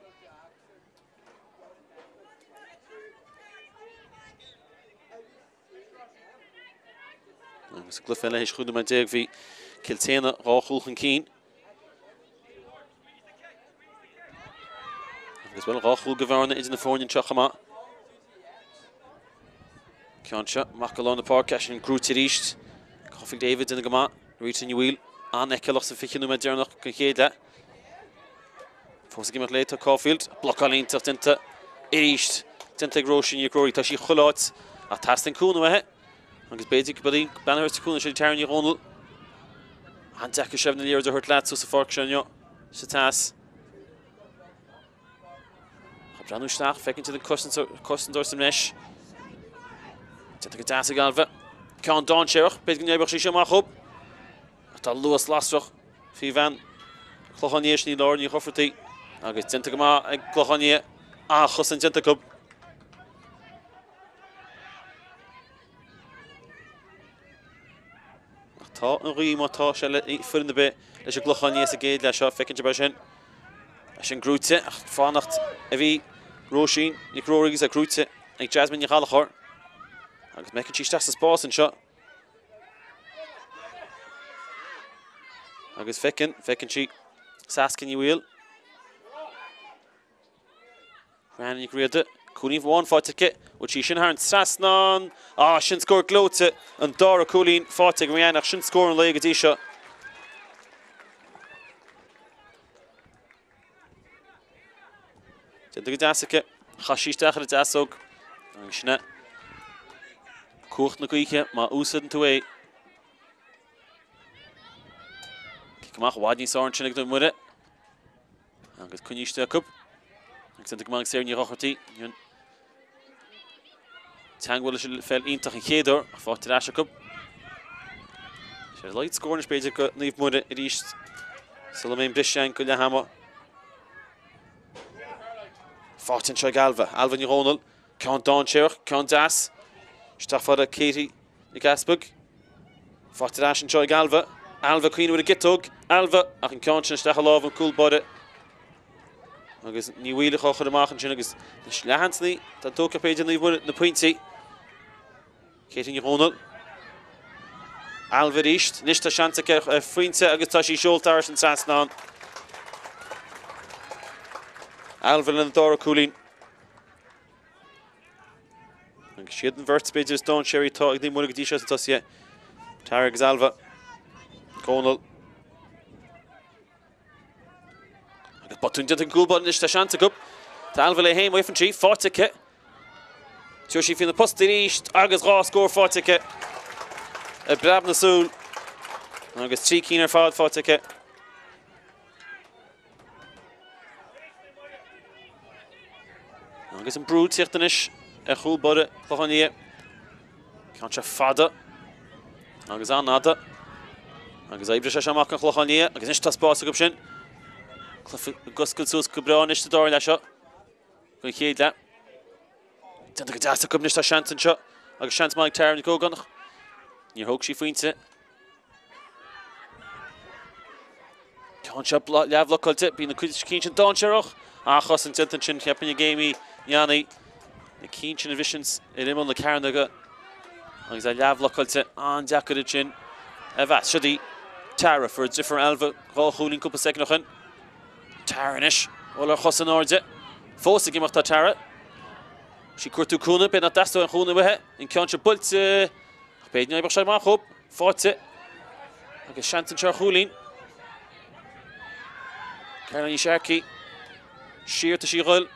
Agus sa gcluiche eile théis 15 nóiméad bhí Cill tSéadhna 2 chúl chun cinn. Agus bhuel, 2 chúl de bhearna idir na foirne anseo chomh maith. Ceann seo, amach go lár na páirce, sin gnóite arís. Caulfield David déanamh go maith. Rita Ní Bhaoill an-fheiceálach sa 20 nóiméad deireanach den chéad leath. Fós ag imeacht léi tá Caulfield. Blocáil iontach déanta arís. Déanta ag Róisín Nic Ruairí. Tá sí chuile áit ach teastaíonn cúnamh uaithi. Agus b'fhéidir go b'í bean a thabhairt cúnamh sin Tara Ní Dhomhnaill. An-deacair seilbh na liathróide a thabhairt leat suas sa pháirc seo inniu sa teas. Ag breathnú isteach, feiceann siad an cosantóir sa mbreis. Déanta go deas ag Ailbhe. Ceann dainséarach, b'fhéidir go n-oibreodh sí seo amach dhób. Ach tá luas lasrach faoi bhean Clochán Liath sin í Laura Ní Dhofrataigh. Agus déanta go maith ag Clochán Liath. An-chosaint déanta acu. Ach tá an ghaoth má tá sé le foireann ar bith leis an gClochán Liath sa gcéad leath seo. Feiceann sibh é sin. É sin gnóite ach fanacht a bhí Róisín Nic Ruairí agus é gnóite ag Jasmine Ní Ghallchóir. Agus feiceann sí isteach sa spás anseo. Agus feiceann, feiceann sí Saskia Ní Bhaoill. Rhiannon Nic Riada, cúilín amháin faighte aici. Bhfuil sí sin thar an trasnán? Ah, sin scór gleoite, an dara cúilín faighte ag Rhiannon ach sin scór an lae go dtí seo. Déanta go deas aici. Chaith sí isteach ar a deasóg. Agus sin é. Cumhacht na gaoithe, má úsáideann tú é. Cic amach i bhfad níos fearr ansin ag Naomh Muire. Agus coinnithe istigh acu. Agus déanta go maith ag Sarah Ní Dhochartaigh. Teagmháil leis an pheil iontach an chéad uair ach faighte ar ais acu. Sé a laghad scór anois b'fhéidir go Naomh Muire arís sula mbeidh an briseadh ann go leath ama. Faighte anseo ag Ailbhe. Ailbhe Ní Dhomhnaill. Ceann dainséarach, ceann deas. Isteach fada Katie Nic Easpaig. Faighte ar ais anseo ag Ailbhe. Ailbhe ag cuimhneamh ar an gciotóg. Ailbhe ach an ceann sin isteach i lámh an cúl báire. Agus Ní Bhaoill á chur amach ansin agus anois leath-sheansanna dá dtógfadh b'fhéidir Naomh Muire na pointí. Katie Ní Dhomhnaill. Ailbhe arís. Anois tá seans aici ar phointe agus tá sí seolta thar an trasnán. Ailbhe lena dara cúilín. Agus siad an bheirt b'fhéidir is dainséaraí atá ag Naomh Muire go dtí seo sna tosaithe. Tara agus Ailbhe. Dónal. Agus botún déanta ag an gcúl báire anois, tá seans acu. Tá Ailbhe léi féin, bhfaighfeann sí, faighte aici. Tabharfaidh sí faoi na postaí arís agus 2 scór faighte aici. I bpreab na súl. Agus 3 cinn ar fad faighte aici. Agus an brú ag tíocht anois ar chúl báire Chlochán Liath. Ceann seo fada agus an-fhada. Agus oibreoidh sé seo amach don Chlochán Liath agus anois tá spás acu sin. Cluiche ag oscailt suas go breá anois sa dara leath seo. Don chéad leath. Déanta go deas acu anois tá seans anseo agus seans maith ag Tara Nic Ógáin. Níor thóg sí phointe. Ceann seo leathbhlocáilte, bíonn na cuid cinn sin dainséarach. An-chosaint déanta ansin, cheapfainn ag Amy Ní Annaidh. Na cinn sin a bhriseann ar imeall na cearnóige agus é leathbhlocáilte, an-deacair ansin a mheas. Siod í Tara, fuair a deirfiúr Ailbhe 2 chúilín cúpla soicind ó shin. Tara anois, dul ar chosa in airde. Fós ag imeacht tá Tara. Sí ag cuartú cúnamh, b'fhéidir nach dteastóidh aon chúnamh uaithi. An ceann seo buailte. Ach b'fhéidir nach oibreodh sé amach dhób. Faighte. Agus seans anseo ar chúilín. Caroline Sharkey. Siar tá sí a ghoil.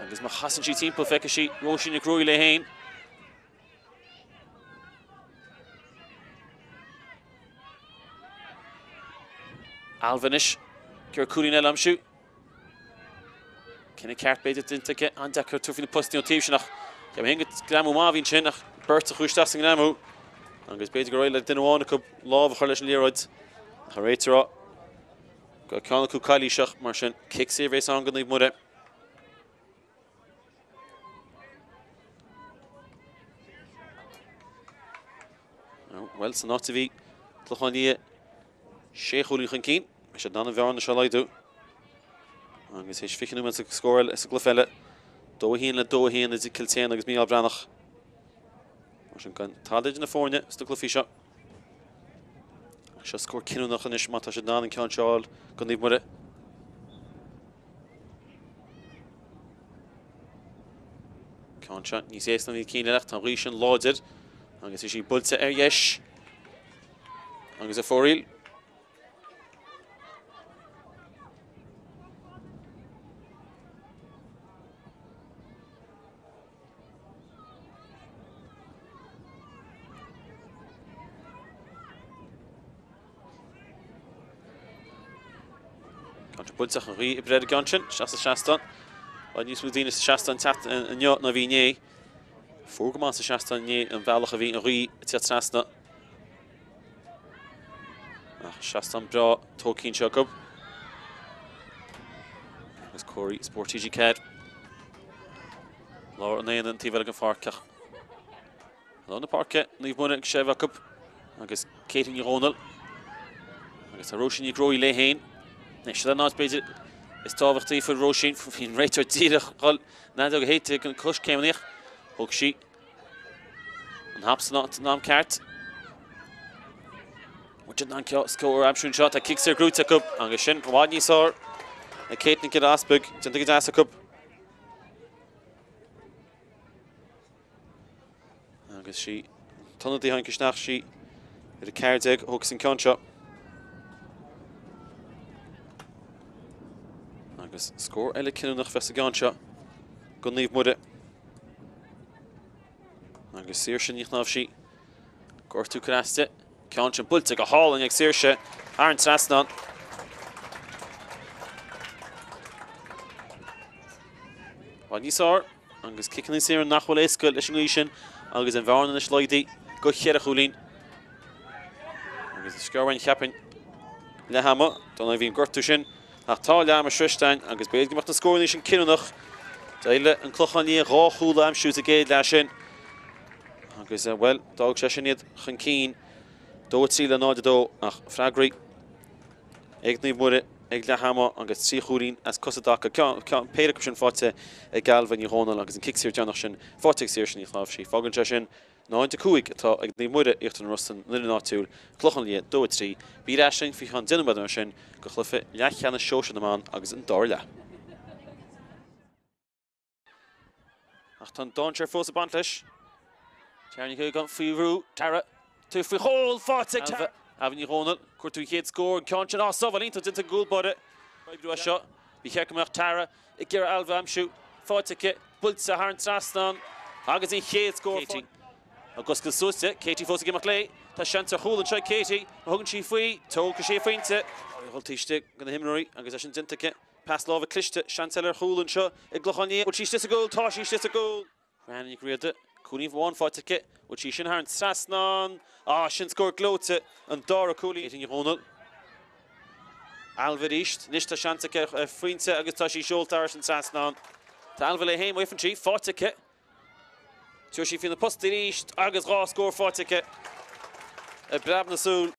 Agus má chasann sí timpeall feicfidh sí Róisín Nic Ruairí léi féin. Ailbhe anois. Ag iarraidh cúilín eile a aimsiú. Cinneadh ceart b'fhéidir déanta aici, an-deacair tabhairt faoi na postaí ón taobh sin ach ceapaim féin go greamú maith a bhí ansin ach beirt a chuaigh isteach sa ngreamú agus b'fhéidir gur éirigh le duine amháin acu lámh a chur leis an liathróid ach an réiteoir á go raibh ceann acu calaoiseach mar sin cic saor a bhéas ann go Naomh Muire. Bhuel, san áit a bhí Clochán Liath sé chúilín chun cinn. Beidh siad in ann an bhearna seo a laghdú. Agus théis 20 nóiméad sa scór eile sa gcluiche eile, 2-1 le 2-1 idir Cill tSéadhna agus Mícheál Breathnach. Mar sin gan tada idir na foirne sna cluichí seo. Ach seo scór cinniúnach anois má tá siad in ann an ceann seo a fháil go Naomh Muire. Ceann seo níos éasca ná na cinn eile ach tá an ghaoth sin láidir agus í sí buailte ar dheis agus ar fóraoil. Buailte ach an ghaoth ag breith ar an gceann sin, isteach sa seastán. Tá níos mó daoine sa seastán teacht inniu ná bhí inné. Fuar go maith sa seastán inné an bealach a bhí an ghaoth ag teacht trasna. Ach seastán breá tógtha anseo acu. Agus comharthaí Spórt TG4. Lár an aonaigh an taobh eile den pháirc ach lár na páirce Naomh Muire ag seilbh acu agus Katie Ní Dhomhnaill agus tá Róisín Ní Ghruaí léi féin. Anois seo an áit b'fhéidir is tábhachtaí faoi Róisín, bhí an réiteoir díreach dhul an fheadóg a shéideadh go coiscéimneach. Thóg sí an hap san am ceart. Bhfuil siad in ann scór a aimsiú anseo? Tá cic saor gnóite acu agus sin i bhfad níos fearr ag Kate Nic Giolla Easpaig. Déanta go deas acu. Agus sí an t-ionadaí a tháinig isteach sí ar 14 a thógas an ceann seo. Agus scór eile cinniúnach bheith sa gceann seo go Naomh Muire. Agus Saoirse Ní Chnáimhsí gortú creasta. Ceann sin buailte go hálainn ag Saoirse thar an trasnán. Bhfad níos fearr agus ciceanna saora nach bhfuil éasca leis an ngaoth sin agus an bhearna anois laghdaithe go cheithre chúilín. Agus is sciorr cheapfainn leath ama don bhí an gortú sin ach tá leath ama sroiste againn agus b'fhéidir go mbeadh na scóranna sin cinniúnach. D'éirigh an Clochán Liath dhá chúl a aimsiú sa gcéad leath sin. Agus, bhuel, d'fhág sé sin iad chun cinn, 2-3 le 0-2, ach freagraí ag Naomh Muire ag leath ama agus 3 chúilín as cosa i dtaca, ceann, péire acu sin faighte ag Ailbhe Ní Dhomhnaill agus an cic saor deireanach sin faighte ag Saoirse Ní Chnáimhsí. Fágann sé sin 0-5 atá ag Naomh Muire, Íochtar na Rosann, an fhoireann áitiúil, Clochán Liath, 2-3. Bí ar ais linn faoi cheann 10 nóiméad mar sin go chluiche leathcheannais sóisir na mban agus an dara leath. Ach tá an dainséar fós ag baint leis. Tara Ní Chuilceáin faoi bhrú. Tara, tú faoi chúl faighte ag Tara. Ailbhe Ní Dhomhnaill, cuartú an chéad scór, an ceann sin á sábháil iontach déanta ag an gcúl báire. Oibriú as seo. Ba cheart go mbeadh Tara ag iarraidh Ailbhe a aimsiú. Faighte aici, buailte thar an trasnán agus an chéad scór Katie ag oscailt suas di. Katie fós ag imeacht léi. Tá seans ar chúl anseo ag Katie. Má thugann sí faoi, tógfaidh sí a phointe. Dul taobh istigh de na himreoirí agus é sin déanta aici. Pas láimhe cliste, seans eile ar chúl anseo ag gClochán Liath. Bhfuil sí istigh sa gcúl? Tá sí istigh sa gcúl! Rhiannon Nic Riada, cúilín amháin faighte aici. Bhfuil sí sin thar an trasnán? Ah, sin scór gleoite, an dara cúilín. Katie Ní Dhomhnaill. Ailbhe arís. Anois tá seans aici ar phointe agus tá sí seolta thar an trasnán. Tá Ailbhe léi féin, whiffann sí, faighte aici. Tabharfaidh sí faoi na postaí arís agus dhá scór faighte aici. I bpreab na súl.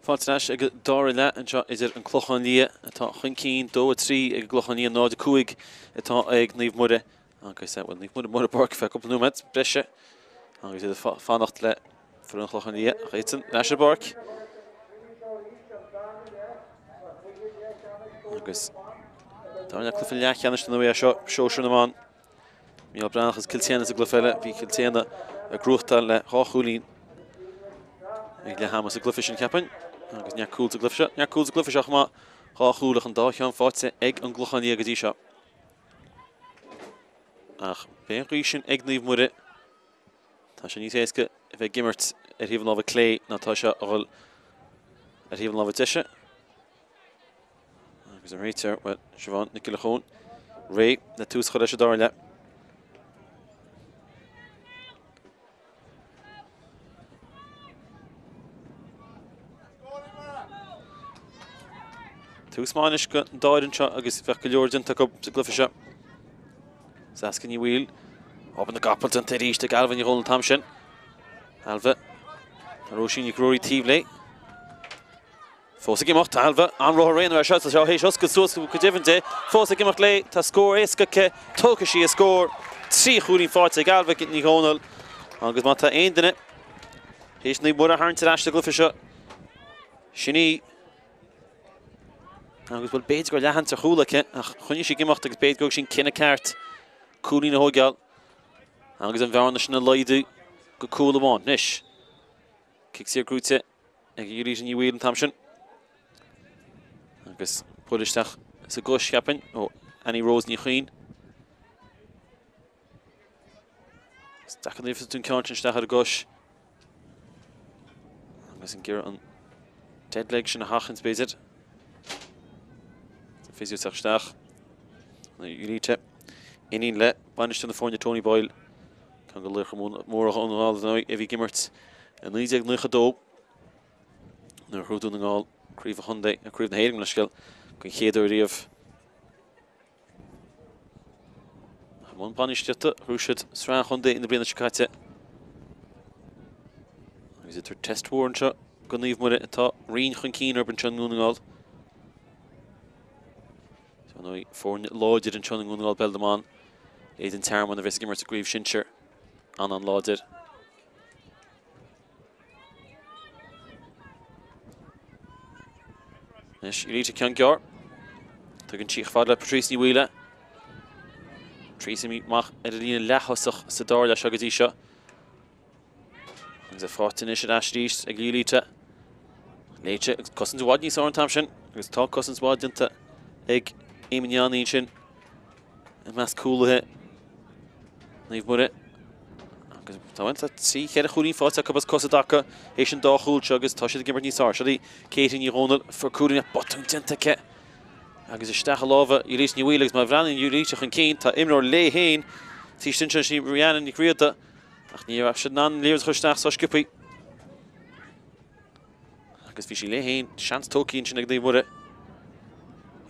Fáilte ar ais ag an dara leath anseo idir an Clochán Liath atá chun cinn, 2, 3 ag an gClochán Liath, 0, 5 atá ag Naomh Muire agus, bhuel, Naomh Muire amuigh ar an bpáirc feadh cúpla nóiméad breise agus iad ag fanacht le foireann an Chlocháin Liath ach iadsan ar ais ar an bpáirc. Agus dara leath cluiche leathcheannais na é seo, sóisir na mban. Micheál Breathnach agus Cill tSéadhna sa gcluiche eile. Bhí Cill tSéadhna ag gnóthachtáil le 2 chúilín ag leath ama sa gcluiche sin, cheapfainn. Agus neart cúl sa gcluiche seo. Neart cúl sa gcluiche seo chomh maith. 2 chúl ach an dá cheann faighte ag an gClochán Liath go dtí seo. Ach beidh an ghaoth sin ag Naomh Muire. Tá sé níos éasca a bheith ag imirt ar thaobh an láimhe clé ná tá sé a dhul ar thaobh an láimhe deise. Agus an réiteoir, bhuel, Siobhán Nic Giolla Chóin, réidh le tús a chur leis an dara leath. Tús maith anois don dá fhoireann seo agus bheadh go leor déanta acu sa gcluiche seo. Saskia Ní Bhaoill, obair na gcapall déanta arís ag Ailbhe Ní Dhomhnaill an t-am sin. Ailbhe, tá Róisín Nic Ruairí taobh léi. Fós ag imeacht, tá Ailbhe an-ruathar aonair é seo, tá sé théis oscailt suas go deimhin di. Fós ag imeacht léi, tá scór éasca aici, tógfaidh sí a scór. 3 chúilín faighte ag Ailbhe Ní Dhomhnaill agus má tá aon duine théis Naomh Muire a tharraingt ar ais sa gcluiche seo, sin í. Agus bhuel, b'fhéidir go raibh leathsheans ar chúl aici ach choinnigh sí ag imeacht agus b'fhéidir go raibh sí an cinneadh ceart cúilín a thóigeáil agus an bhearna sin a laghdú go cúl amháin. Anois, cic saor gnóite. ag Julieta Ní Bhaoill an t-am sin. Agus buille isteach sa gcois, cheapfainn, ó Annie Rose Ní Chuinn. Is deacair nuair a an ceann sin isteach ar an gcois. Agus ag iarraidh an dead leg sin a sheachaint, b'fhéidir. Physio teacht isteach. Julieta, iníon le bainisteoir na foirne Tony Boyle. Ceann de laochra móra Dhún na nGall a bhí ag imirt i 1992 nuair a ghnóthaigh Dún na nGall Craobh an Chontae, Craobh na hÉireann, gabh mo leithscéal, den chéad uair riamh. I mbun bainistíochta, ghnóthaigh siad Sraith an Chontae na bliana seo caite. Agus iad tabhairt test mhór anseo do Naomh Muire atá roinnt chun cinn orthu anseo i nDún na nGall. Ar ndóigh, foirne láidir anseo i nDún na nGall i bpeil na mban. Leithéid an Tearmann a bheas ag imirt sa gcraobh shinsir. An-an-láidir. Anois, Julieta ceann gearr. Tugann sí chomh fada le Patrice Ní Bhaoill. Patrice imithe amach ar an líne leath-thosach sa dara leath seo go dtí seo. Agus é faighte anois ar ais arís ag Julieta. Léite agus cosaint i bhfad níos fearr an t-am sin agus tá cosaint mhaith déanta ag Eamon Yanni ansin i measc cúlaithe Naomh Muire. Agus tá bhuel, tá 3 4 chúilín faighte acu as cos i dtaca théis an dá chúl seo agus tá siad ag imirt níos fearr. Seo í Katie Ní Dhomhnaill fuair cúilín ach botún déanta aici agus isteach i lámha Julieta Ní Bhaoill agus má bhreathnaíonn Julieta chun cinn tá imreoir léi féin taobh istigh ansin sin í Rihanna Nic Riada Ach ní raibh siad in ann an liathróid a chur isteach sách sciobtha. Agus bhí sí léi féin, seans tógtha ansin ag Naomh Muire.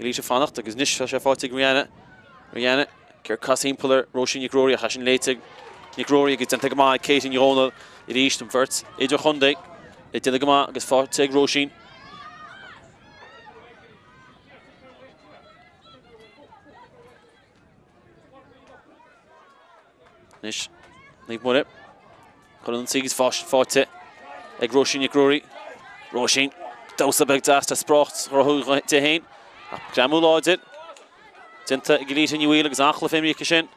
Julieta ag fanacht agus anois tá sé faighte ag Rihanna. Rihanna, ag iarraidh casadh timpeall ar Róisín Nic Ruairí ach é sin léite ag Nic Ruairí agus déanta go maith ag Katie Ní Dhomhnaill arís an bheirt idirchontae ag déanamh go maith agus faighte ag Róisín. Anois, Naomh Muire. Chun an ionsaí agus faighte ag Róisín Nic Ruairí. Róisín, damhsa beag deas le sprácht a chruthú di féin. Ach greamú láidir déanta ag Julieta Ní Bhaoill agus an-chluiche imeartha aici sin.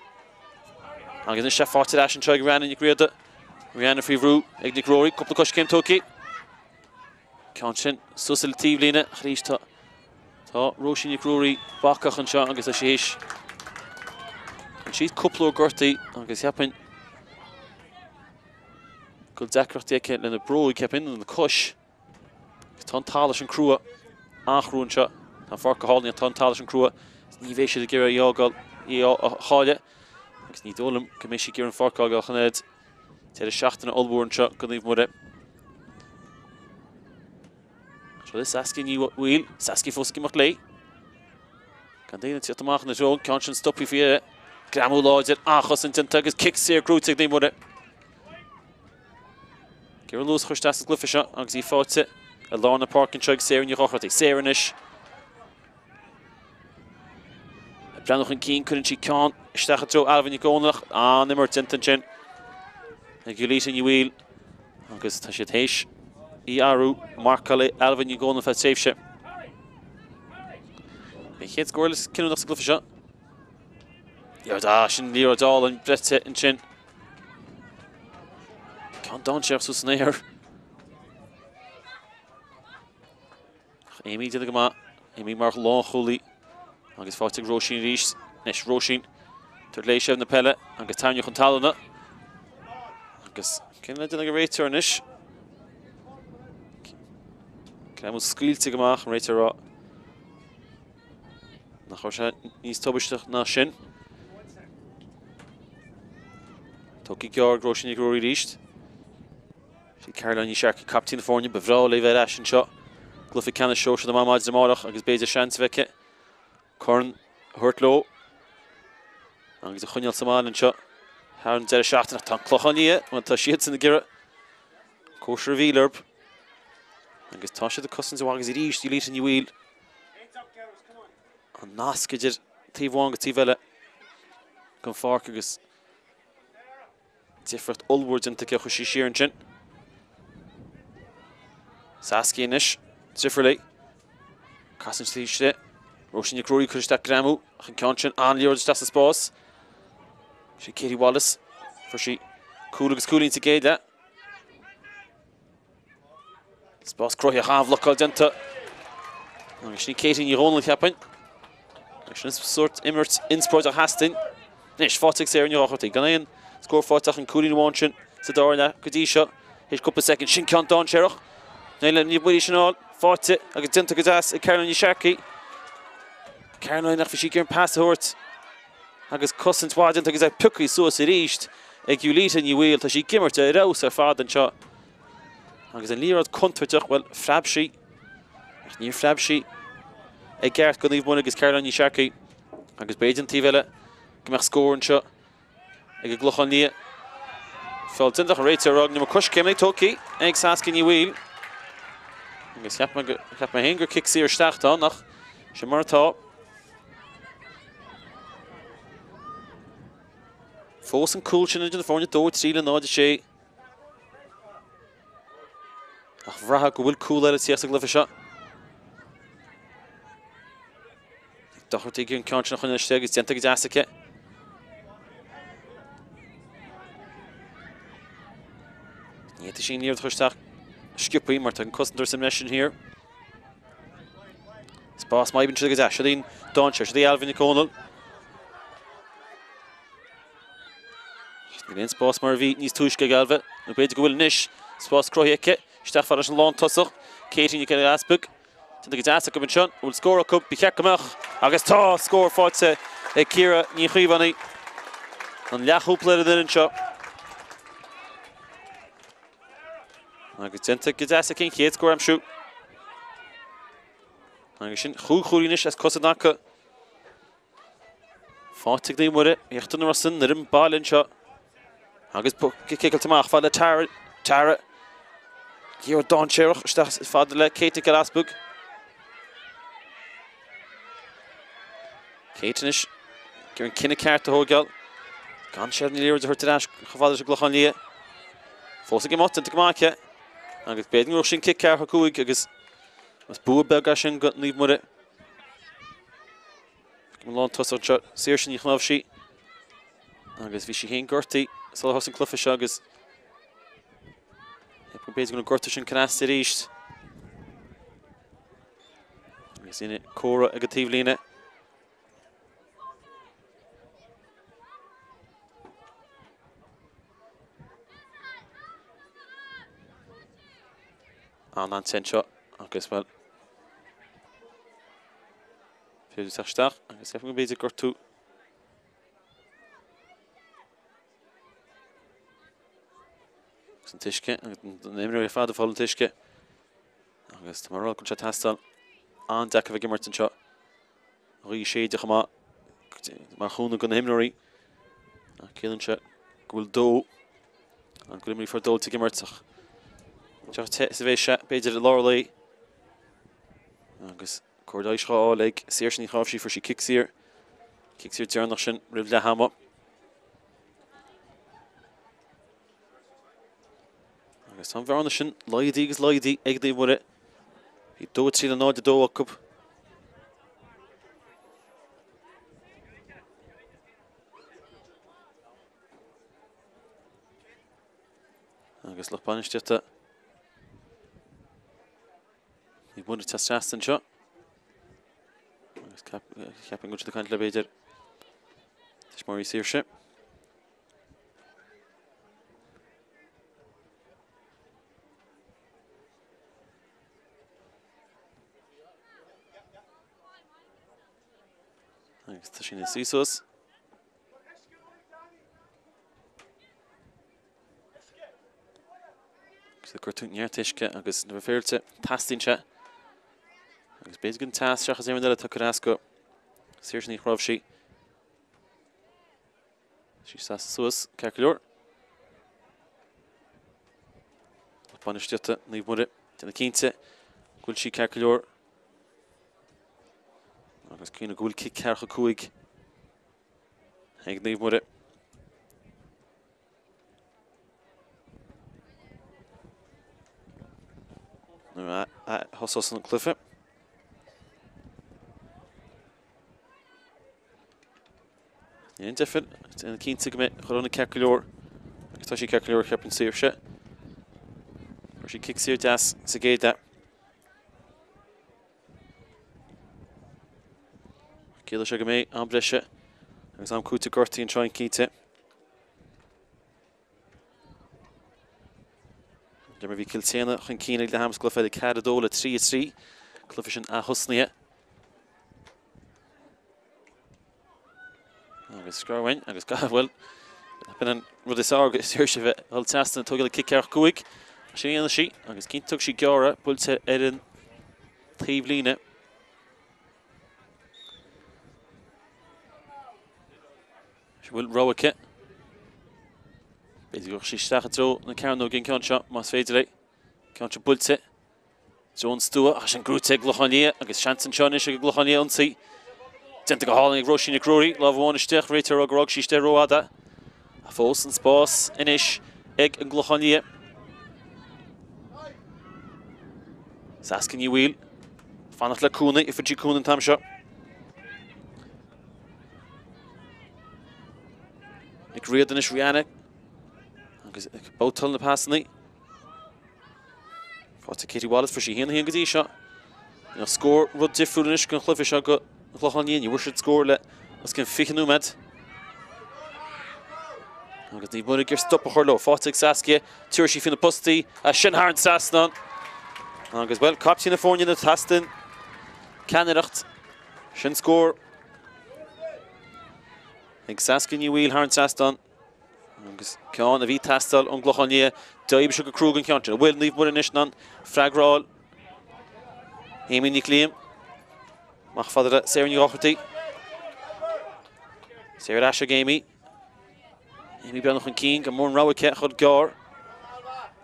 Agus anois é faighte ar ais anseo ag Rihanna Nic Riada. Rihanna faoi bhrú ag Nic Ruairí. Cúpla coiscéim tógtha. Ceann sin suas an taobhlíne ach arís tá tá Róisín Nic Ruairí bacach anseo agus tá sí théis an siad cúpla uair gortaithe agus cheapfainn go bhfuil deacrachtaí aici lena bróig cheapfainn lena cois. Agus tá an talamh sin crua, an-chrua anseo. Tá an pháirc go hálainn ach tá an talamh sin crua. Ní bheidh siad ag iarraidh í a fhágáil, í a chailleadh agus ní dóigh liom go mbeidh sí ag iarraidh an pháirc a fhágáil ach an oiread. Deireadh seachtaine ollmhór anseo do Naomh Muire. Seo le Saskia Ní Bhaoill. Saskia fós ag imeacht léi. Gan daoine ag tíocht amach ina treo. Ceann sin stoptha faoi dheireadh. Greamú láidir, an-chosaint déanta agus cic saor gnóite ag Naomh Muire. Ag iarraidh luas a chur isteach sa gcluiche seo agus í faighte. I lár na páirce anseo ag Sarah Ní Dhochartaigh. Sarah anois. Ag breathnú chun cinn, cuireann sí ceann isteach i dtreo Ailbhe Nic Dhomhnaill ach an-imirt déanta ansin ag Julita Ní Bhaoill agus tá siad théis í athrú, marcáil Ailbhe Ní Dhomhnaill feadh tréimhse. An chéad scór eile cinniúnach sa gcluiche seo. Liathróid, ah, sin liathróid álainn breite ansin. Ceann dainséarach suas san aer. Ach Amy déanta go maith. Amy mar lánchúlaí agus faighte ag Róisín arís. Anois Róisín tar léi seilbh na peile agus tarraingthe chun talúna. Agus cén le déanamh ag an réiteoir anois? Greamú scaoilte go maith an réiteoir rá. Nach raibh sé níos tubaisteach ná sin. Tógtha gearr ag Róisín Nic Ruairí arís. Sí Caroline Ní Shearcaigh caiptín na foirne, ba bhreá léi bheith ar ais anseo. Cluiche ceannais sóisir na mban maidin amárach agus b'fhéidir seans a bheith aici corn a thabhairt leo agus a choinneáil sa mbaile anseo thar an deireadh seachtaine. Ach tá an Clochán Liath, bhuel tá siadsan ag iarraidh cóisir a mhilleadh orthu agus tá siad ag cosaint amach agus arís Julita Ní Bhaoill an nasc idir taobh amháin agus taobh eile den pháirc agus Difríocht ollmhór déanta aici ó chuaigh sí siar ansin. Saskia anois, deirfiúr léi. Casann sí istigh. Róisín Nic Ruairí cuir isteach greamú ach an ceann sin an-liathróid isteach sa spás. Sí Katie Wallace. Fuair sí cúl agus cúilín sa gcéad leath. Spás cruthaithe an-bhlocáil déanta. Agus sin í Katie Ní Dhomhnaill, cheapfainn. Agus sin sórt imirt inspioráideach a theastaíonn. Anois, faighte ag Sarah Ní Dhochartaigh. Gan aon scór faighte ach an cúilín amháin sin sa dara leath go dtí seo. Théis cúpla soicind, sin ceann dainséarach. Níl Naomh Muire sin fháil. Faighte agus déanta go deas ag Caroline Ní Shearcaigh. Caroline ach bhí sí ag iarraidh an pas a thabhairt. Agus cosaint mhaith déanta agus é pioctha suas arís ag Julita Ní Bhaoill. Tá sí ag imirt ar fheabhas ar fad anseo. Agus an liathróid contúirteach, bhuel, phreab sí, ach níor phreab sí i gceart go Naomh Muire agus Caroline Ní Shearcaigh. Agus b'fhéidir an taobh eile go mbeadh scór anseo ag an gClochán Liath. Feall déanta ach an réiteoir ag rá go mbeadh coiscéimeanna tógtha ag Saskia Ní Bhaoill. Agus cheap mé cheap mé féin gur cic saor isteach atá ann ach sin mar atá. Fós an cúl sin idir na foirne 2 3 le 0 6. Ach bhraithfeá go bhfuil cúl eile ag tíocht sa gcluiche seo. Docherty an ceann sin a choinneáil istigh agus déanta go deas aici. Ní fhéadfaidh sí an liathróid a chur isteach sciobthaí mar tá an cosantóir sa mbreis sin thiar. Spás maith anseo go deas. Siod í an dainséar. Siod í Ailbhe Nic Dhomhnaill. Níl aon spás mar a bhí níos túisce ag Ailbhe, nó b'fhéidir go bhfuil anois. Spás cruthaithe aici. Isteach fada leis an lántosach, Katie Nic an Easpaig. Déanta go deas acu anseo. An bhfuil scór acu? Ba cheart go mbeadh. Agus tá scór faighte ag Ciara Ní Chaomhánaigh. An leathchúpla ar an fhoireann seo. Agus déanta go deas aici an chéad scór a aimsiú. Agus sin chúig chúilín anois as cosa in acu. Faighte ag Naomh Muire, Íochtar na Rosann, an fhoireann baile anseo. Agus poc ciceáilte amach fad le Tara. Tara. Liathróid dainséarach isteach fad le Kate Nic Easpaig. Kate anois ag iarraidh an cinneadh ceart a thógáil. Gan seilbh na liathróide a thabhairt ar ais chomh fada leis an gClochán Liath. Fós ag imeacht, déanta go maith aici. Agus b'fhéidir go raibh sin cic 45 agus is bua beag é sin go Naomh Muire. An lántosach anseo, Saoirse Ní Chnáimhsí. Agus bhí sí féin gortaithe sular thosaigh an cluiche seo agus b'fhéidir go bhfuil an gortú sin cneasta arís. Agus ina comhrá ag an taobhlíne. An-antain anseo agus bhuel Féidir teacht isteach agus ceapaim go mb'fhéidir gortú. Agus an t-uisce agus na himreoirí ar fad ag fáil an t-uisce. Agus tá mé ag rá go bhfuil sé ag teastáil an-deacair bheith ag imirt anseo. An ghaoth ag séideadh chomh maith mar chúnamh do na himreoirí. Ach ciallaíonn sé go bhfuil dó an go bhfuil imreoirí fear dóite ag imirt ach deoch te is a bheidh sé b'fhéidir i lár an lae. Agus cóir leighis á fháil ag Saoirse Ní Chnáimhsí, fuair sí cic saor, cic saor deireanach sin roimh leath ama. Agus tá an bhearna sin laghdaithe agus laghdaithe ag Naomh Muire. Bhí 2 3 le 0 2 acu. Agus lucht bainistíochta Naomh Muire ag teacht trasna anseo. Agus ceapaim go bhfuil siad ag caint le b'fhéidir tuismitheoirí Saoirse. Agus tá sí ina suí suas. Agus ag gortú neart uisce agus nuair a féilte teastaíonn sé. Agus b'fhéidir gur an teas seachas aon rud eile atá ag cur as do Saoirse Ní Chnáimhsí. Sí seasta suas, ceart go leor. Bainistíochta Naomh Muire, déanamh cinnte go bhfuil sí ceart go leor. Agus cuimhnigh go bhfuil cic ceathracha 5 ag Naomh Muire. Nuair a thosós an cluiche. Ní aon deifir, déanamh cinnte go mbeidh Corona ceart go leor agus tá sí ceart go leor cheapfainn Saoirse. Fuair sí cic saor deas sa gcéad leath. Ciallóidh sé go mbeidh am breise agus am cúitimh gortaithe anseo cinnte. De mar bhí Cill tSéadhna chun cinn ag leath ama sa gcluiche eile 4 2 le 3 3. Cluiche sin athosnaithe. Agus screamhain agus ga bhuel b'in an rud is fearr do Saoirse a bheith ag dul trasna ag tógáil cic ceathracha 5. Sin a dhéanfaidh sí agus cinnte thug sí gearradh buailte ar an taobh líne. Bhfuil rogha aici. B'fhéidir go sí isteach i dtreo na cearnóige an ceann seo más féidir léi. Ceann seo buailte. Joe an Stua ach sin gnóite ag an gClochán Liath agus seans anseo anois ag an gClochán Liath ionsaí. Déanta go hálainn ag Róisín Nic Ruairí, lámh amháin isteach, réiteoir ag rá gur fhág sí isteach rófhada. Ach fós an spás anois ag an gClochán Liath. Saskia Ní Bhaoill fanacht le cúnamh, fuair sí cúnamh an t-am seo. Nic Riada anois Rihanna agus babhtáil na pasanna. Faighte Katie Wallace, fuair sí 1-1 go dtí seo. An scór rud difriúil anois don chluiche seo don Chlochán Liath. Ní bhfuair siad scór le os cionn 20 nóiméad. Agus Naomh Muire ag iarraidh stop a chur leo. Faighte ag Saskia, tabharfaidh sí faoi na postaí, as sin thar an trasnán. Agus, bhuel, caiptín na foirne nuair a theastaíonn ceannaireacht. Sin scór ag Saskia Ní Bhaoill thar an trasnán. Agus ceann a bhí ag teastáil ón gClochán Liath, d'oibrigh sé go cruaidh an ceann sin. An bhfuil Naomh Muire anois in ann freagra a fháil? Amy Nic Liam. Amach fada le Sarah Ní Dhochartaigh. Sarah ar ais ag Amy. Amy ag breathnú chun cinn gan mórán rogha aici ach dul gearr.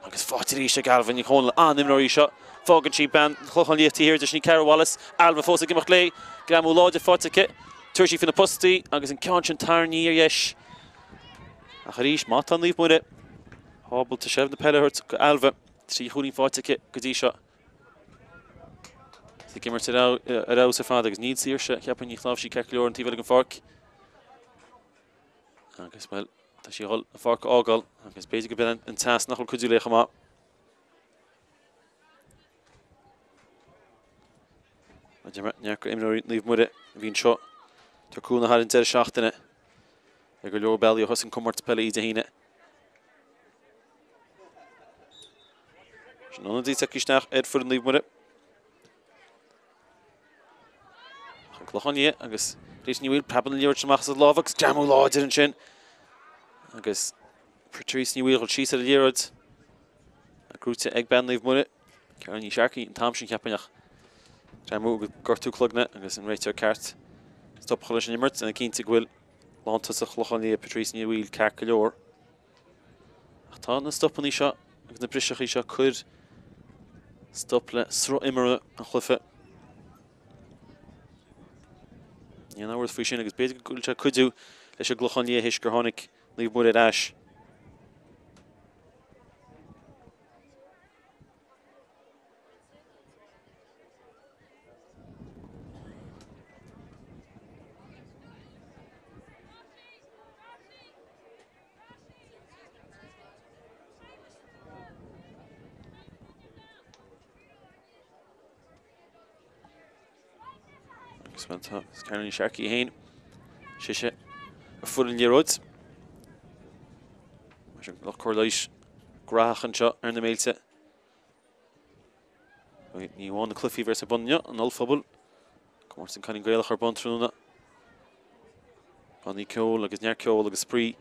Agus faighte arís ag Ailbhe Ní Chónaill, an-imreoir í seo. Fágann sí bean an Chlocháin Liath taobh thiar di, sin í Cara Wallace. Ailbhe fós ag imeacht léi. Greamú láidir faighte aici. Tabharfaidh sí faoi na postaí agus an ceann sin tarraingthe ar dheis. Ach arís, má tá Naomh Muire ábalta seilbh na peile a thabhairt go Ailbhe, 3 chúilín faighte aici go dtí seo. Is ag imirt ar fheabhas ar fad agus níl Saoirse, cheapfainn, Ní Chnáimhsí ceart go leor an taobh eile den pháirc. Agus, bhuel, tá sí ag dul an pháirc a fhágáil agus b'fhéidir go b'in an teas nach bhfuil cuidiú léi chomh maith. Neart go imreoirí Naomh Muire a bhí anseo tar cúnamh thar an deireadh seachtaine ar go leor bealaí ó thosaigh an comórtas peile Dé hAoine. Sin ionadaí tagtha isteach ar foireann Naomh Muire. An Clochán Liath agus Rita Ní Bhaoill preabann an liathróid amach as a lámh agus greamú láidir ansin. Agus Patrice Ní Bhaoill dhul síos ar an liathróid. Gnóite ag bean Naomh Muire. Ciara Ní Shearcaigh an t-am sin cheapfainn ach greamú agus gortú cloigne agus an réiteoir ceart stop a chur leis an imirt déanamh cinnte go bhfuil lántosach Chlochán Liath Patrice Ní Bhaoill ceart go leor. Ach tá na stopannaí seo agus na briseachaí seo ag cur stop le sruth imeartha an chluiche. Ní aon amhras faoi sin agus b'fhéidir go bhfuil sé ag cuidiú leis an gClochán Liath théis gur tháinig Naomh Muire ar ais. Agus bhuel tá Caroline Sharkey féin, sise a fuair an liathróid. Mar sin lucht cóir leighis graitheach anseo ar na Méilte. Ní amháin na cluichí a bheas ar bun inniu, an ollphuball, comórtas an Cailín Gaelach ar bun tráthnóna. Bannaí ceoil agus neart ceoil agus spraoi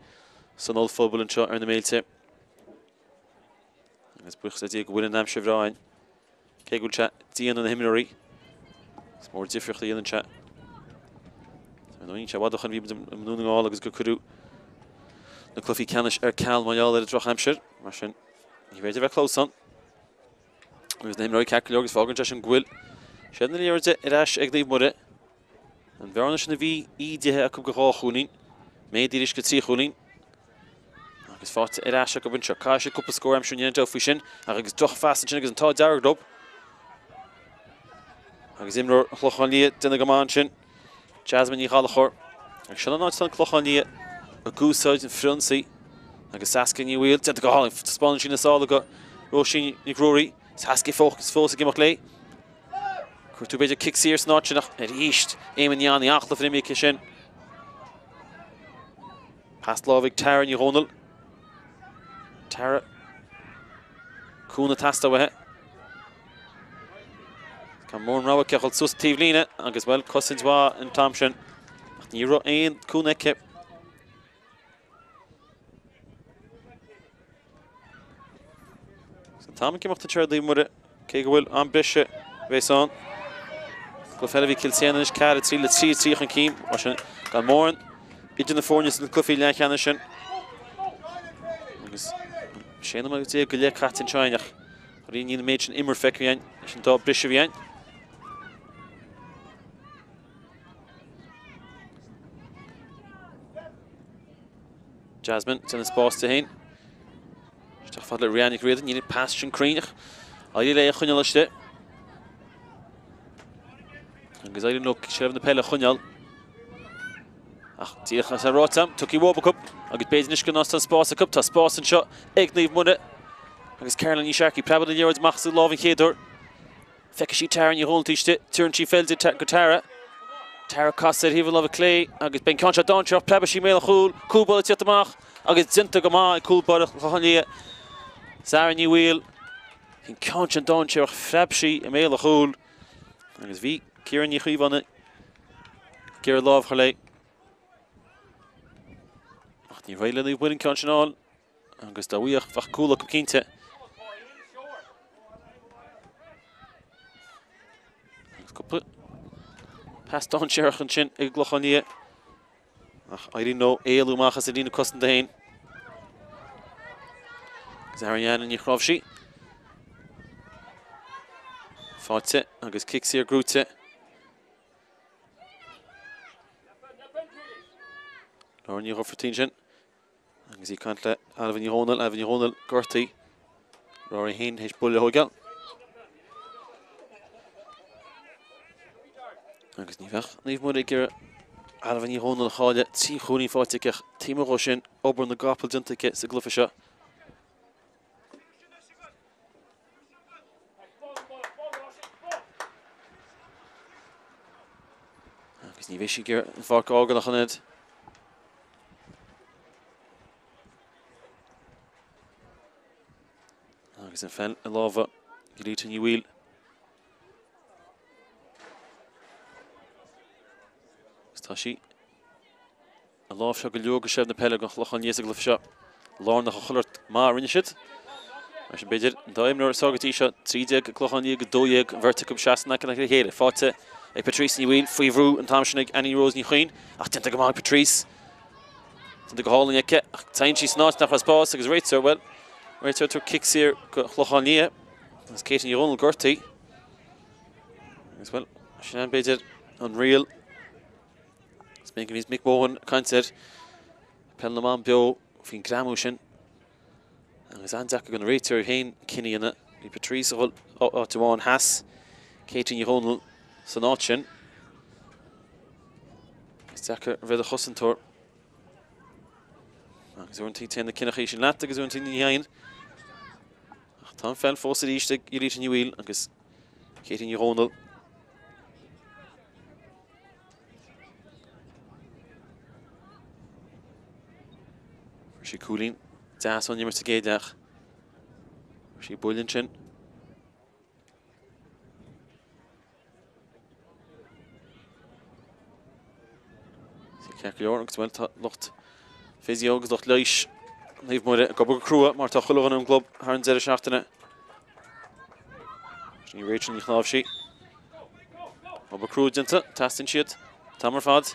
san ollphuball anseo ar na Méilte. Agus buíochas le Dia go bhfuil an aimsir bhreá againn. Cé go bhfuil sé dian ar na himreoirí, is mór difríocht a dhéanann sé. Ar ndóigh, níl sé i bhfad ó shoin a bhí muid i nDún na nGall agus gur cuireadh na cluichí ceannais ar ceal mar gheall ar an drochaimsir. Mar sin, ní féidir bheith clamhsán. Agus na himreoirí ceart go leor agus fágann sé sin go bhfuil seilbh na liathróide ar ais ag Naomh Muire. An bhearna sin a bhí ídithe acu go 2 chúilín, méadaithe arís go 3 chúilín. Agus faighte ar ais acu anseo. Caithfidh siad cúpla scór a aimsiú, níl aon dabht faoi sin. Ach agus drochphas ansin agus an t-ádh dearg leo. Agus imreoir an Chlocháin Liath déanamh go maith ansin. Jasmine Ní Ghallchóir. Agus sin an áit atá an Clochán Liath ag úsáid an frithionsaí. Agus Saskia Ní Bhaoill déanta go hálainn. Taispeánann sí na sála go Róisín Nic Ruairí. Saskia fós ag imeacht léi. Cuartú b'fhéidir cic saor san áit sin ach arís Éamonn Ní Annaidh an-chluiche imithe aici sin. Pas láimhe ag Tara Ní Dhomhnaill. Tara. Cúnamh ag teastáil uaithi. Tá mórán rogha aici a dhul suas an taobhlíne agus bhuel cosaint mhaith an t-am sin ach ní raibh aon cúnamh aici. An t-am ag imeacht anseo ar Naomh Muire, cé go bhfuil am breise a bheas ann. Cluiche eile bhí Cill tSéadhna anois 4, 3 le 3, 3 chun cinn, mar sin gan mórán idir na foirne sna cluichí leathcheannais sin. Agus 16 nóiméad go leith caite anseo ach níl an méid sin imeartha feicthe againn leis an dá briseadh a bhí ann. Jasmine, déanamh spás di féin. Isteach fad le Rian Nic Riada, níl an pas sin cruinn ach éirigh léi a choinneáil istigh. Agus éiríonn leo seilbh na peile a choinneáil. Ach díreach as a ráite agam, tugtha uathu acu agus b'fhéidir anois go tá spás acu. Tá spás anseo ag Naomh Muire agus Caroline Ní Shearcaigh. Preabann an liathróid amach as a lámh an chéad uair. Feicfidh sí Tara Ní Dhomhnaill istigh, tabharann sí feil di go Tara. Tara casadh ar thaobh an láimhe clé agus beidh an ceann seo dainséarach, preabfaidh sí i mbéal an chúil, cúl báire ag tíocht amach agus déanta go maith ag cúl báire Chlochán Liath, Zara Ní Bhaoill. Bhí an ceann sin dainséarach, phreab sí i mbéal an chúil agus bhí Ciara Ní Chaomhánaigh ag iarraidh lámh a chur léi. Ach níor éirigh le Naomh Muire an ceann sin a fháil. Agus dá bhfaigheadh, bheadh cúl acu cinnte. Agus cúpla pas dainséarach ansin ag an gClochán Liath. Ach éiríonn leo éalú amach as a líne cosanta féin. Agus Ariana Ní Chnáimhsí. Faighte agus cic saor gnóite. Laura Ní Dhofratain sin. Agus í ag caint le Ailbhe Ní Dhomhnaill, Ailbhe Ní Dhomhnaill gortaithe. Rory féin théis buille a thógáil. Agus ní bheadh Naomh Muire ag iarraidh Ailbhe Ní Dhomhnaill a chailleadh, 3 chúilín faighte aici ach taobh amuigh dhó sin, obair na gcapall déanta aici sa gcluiche seo. Agus ní bheidh sí ag iarraidh an pháirc a fhágáil ach an oiread. Agus an pheil i lámha Rita Ní Bhaoill. Agus tá sí ag láimhseáil go leor de sheilbh na peile don Chlochán Liath sa gcluiche seo. Lárnach a choigeartú maith a rinne siad. Mar sin b'fhéidir an dá imreoir is fearr go dtí seo, 13 ag Clochán Liath go 12, an bheirt acu seasta in aice le chéile. Faighte ag Patrice Ní Bhaoill faoi bhrú an t-am sin ag Annie Rose Ní Chuinn ach déanta go maith ag Patrice. Déanta go hálainn aici ach téann sí san áit nach raibh spás agus réiteoir, bhuel, réiteoir tabhairt cic saor go Chlochán Liath agus Katie Ní Dhomhnaill gortaithe. Agus bhuel, sin b'fhéidir an riail. Is minic a bhíonns Mick Bohan ag caint ar Peil na mBan Beo faoin greamú sin. Agus an-deacair do na réiteoirí féin cinneadh a dhéanamh. Bhí Patrice ag dul áit amháin sheas Katie Ní Dhomhnaill san áit sin. Is deacair a bheith i do chosantóir. Agus uaireanta téann na cinneachaí sin leat agus uaireanta ní théann. Ach tá an pheil fós arís ag Julieta Ní Bhaoill agus Katie Ní Dhomhnaill. Fuair sí cúilín deas ón imirt sa gcéad leath. Fuair sí buille ansin. Ceart go leor agus bhuel tá lucht physio agus lucht leighis Naomh Muire ag obair go crua mar tá chuile dhuine ón gclub thar an deireadh seachtaine. Sin í Rachel Ní Chnáimhsí. Obair crua déanta, teastaíonn siad an t-am ar fad.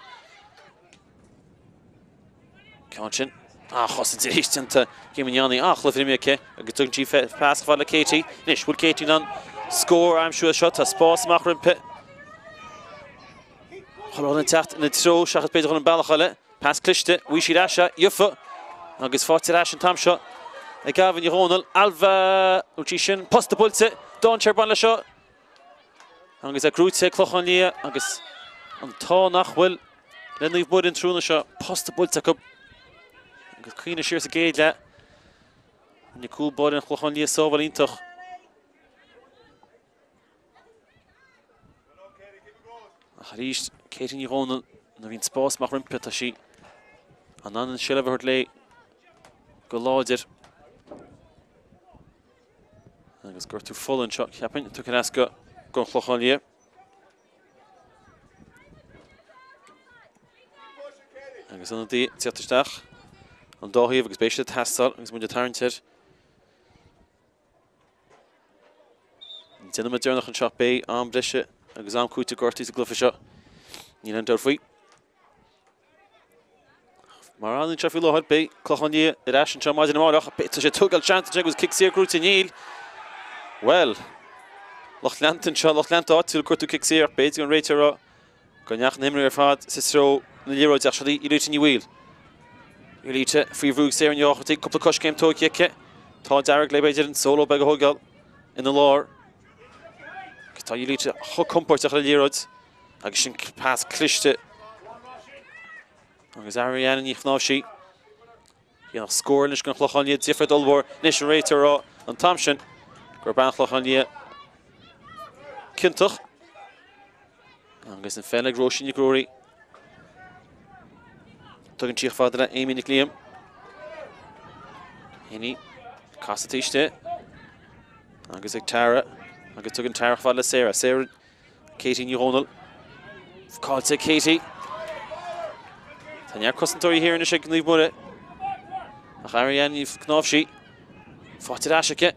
Ceann sin. An-chosaint arís déanta ag Amy Ní Annaidh. An-chluiche imithe aici agus tugann sí pas chomh fada le Katie. Anois, bhfuil Katie in ann scór a aimsiú as seo? Tá spás amach roimpi. Chuile dhuine ag teacht ina treo seachas b'fhéidir dhul an bealach eile. Pas cliste. Bhí sí ar ais gheofa agus faighte ar ais an t-am seo ag Ailbhe Ní Dhomhnaill. Ailbhe! Bhfuil sí sin? Posta buailte. Dainséar ag baint leis seo. Agus é gnóite ag Clochán Liath agus an t-ádh nach bhfuil le Naomh Muire an tráthnóna seo. Posta buailte acu. Agus cuimhnigh siar sa gcéad leath. Rinne cúl báire an Chlocháin Liath sábháil iontach. Ach arís, Katie Ní Dhomhnaill, nuair a bhíonn spás amach roimpi, tá sí in ann an seilbh a thabhairt léi go láidir. Agus gortú fola anseo, cheapfainn, tugtha ar ais go don Chlochán Liath. Agus ionadaí ag teacht isteach an dá thaobh agus beidh siad ag teastáil agus muid ag tarraingt ar an 10 nóiméad deireanach anseo. Beidh am breise agus am cúitimh gortaithe sa gcluiche seo. Níl aon dabht faoi. Mar atá anseo faoi láthair, beidh Clochán Liath ar ais anseo maidin amárach. Tá sé ag tógáil seans anseo agus cic saor gnóite níl. Bhuel, lucht leanta anseo, lucht leanta áitiúil ag cuartú cic saor ach b'fhéidir an réiteoir a rá go ndeachaigh na himreoirí ar fad sa treo na liathróide ach seo í Julieta Ní Bhaoill. Julieta faoi bhrú ag Sarah Ní Dhochartaigh, cúpla coiscéim tógtha aici. Tá dearg léi b'fhéidir an solo beag a thógáil ina lár. Agus tá Julieta chomh compordach le liathróid. Agus sin pas cliste. Agus Ariana Ní Chnáimhsí. Dhéanfadh scór anois don Chlochán Liath difear ollmhór anois an réiteoir a rá an t-am sin gurb An Clochán Liath ciontach. Agus an pheil ag Róisín Nic Ruairí. Tugann sí chomh fada le Amy Nic Liam. Amy casadh taobh istigh. Agus ag Tara. Agus tugann Tara chomh fada le Sarah. Sarah Katie Ní Dhomhnaill. Caillte Katie. Tá neart cosantóirí thiar anois ag Naomh Muire. Ach Ariane Ní Chnáimhsí. Faighte ar ais aici.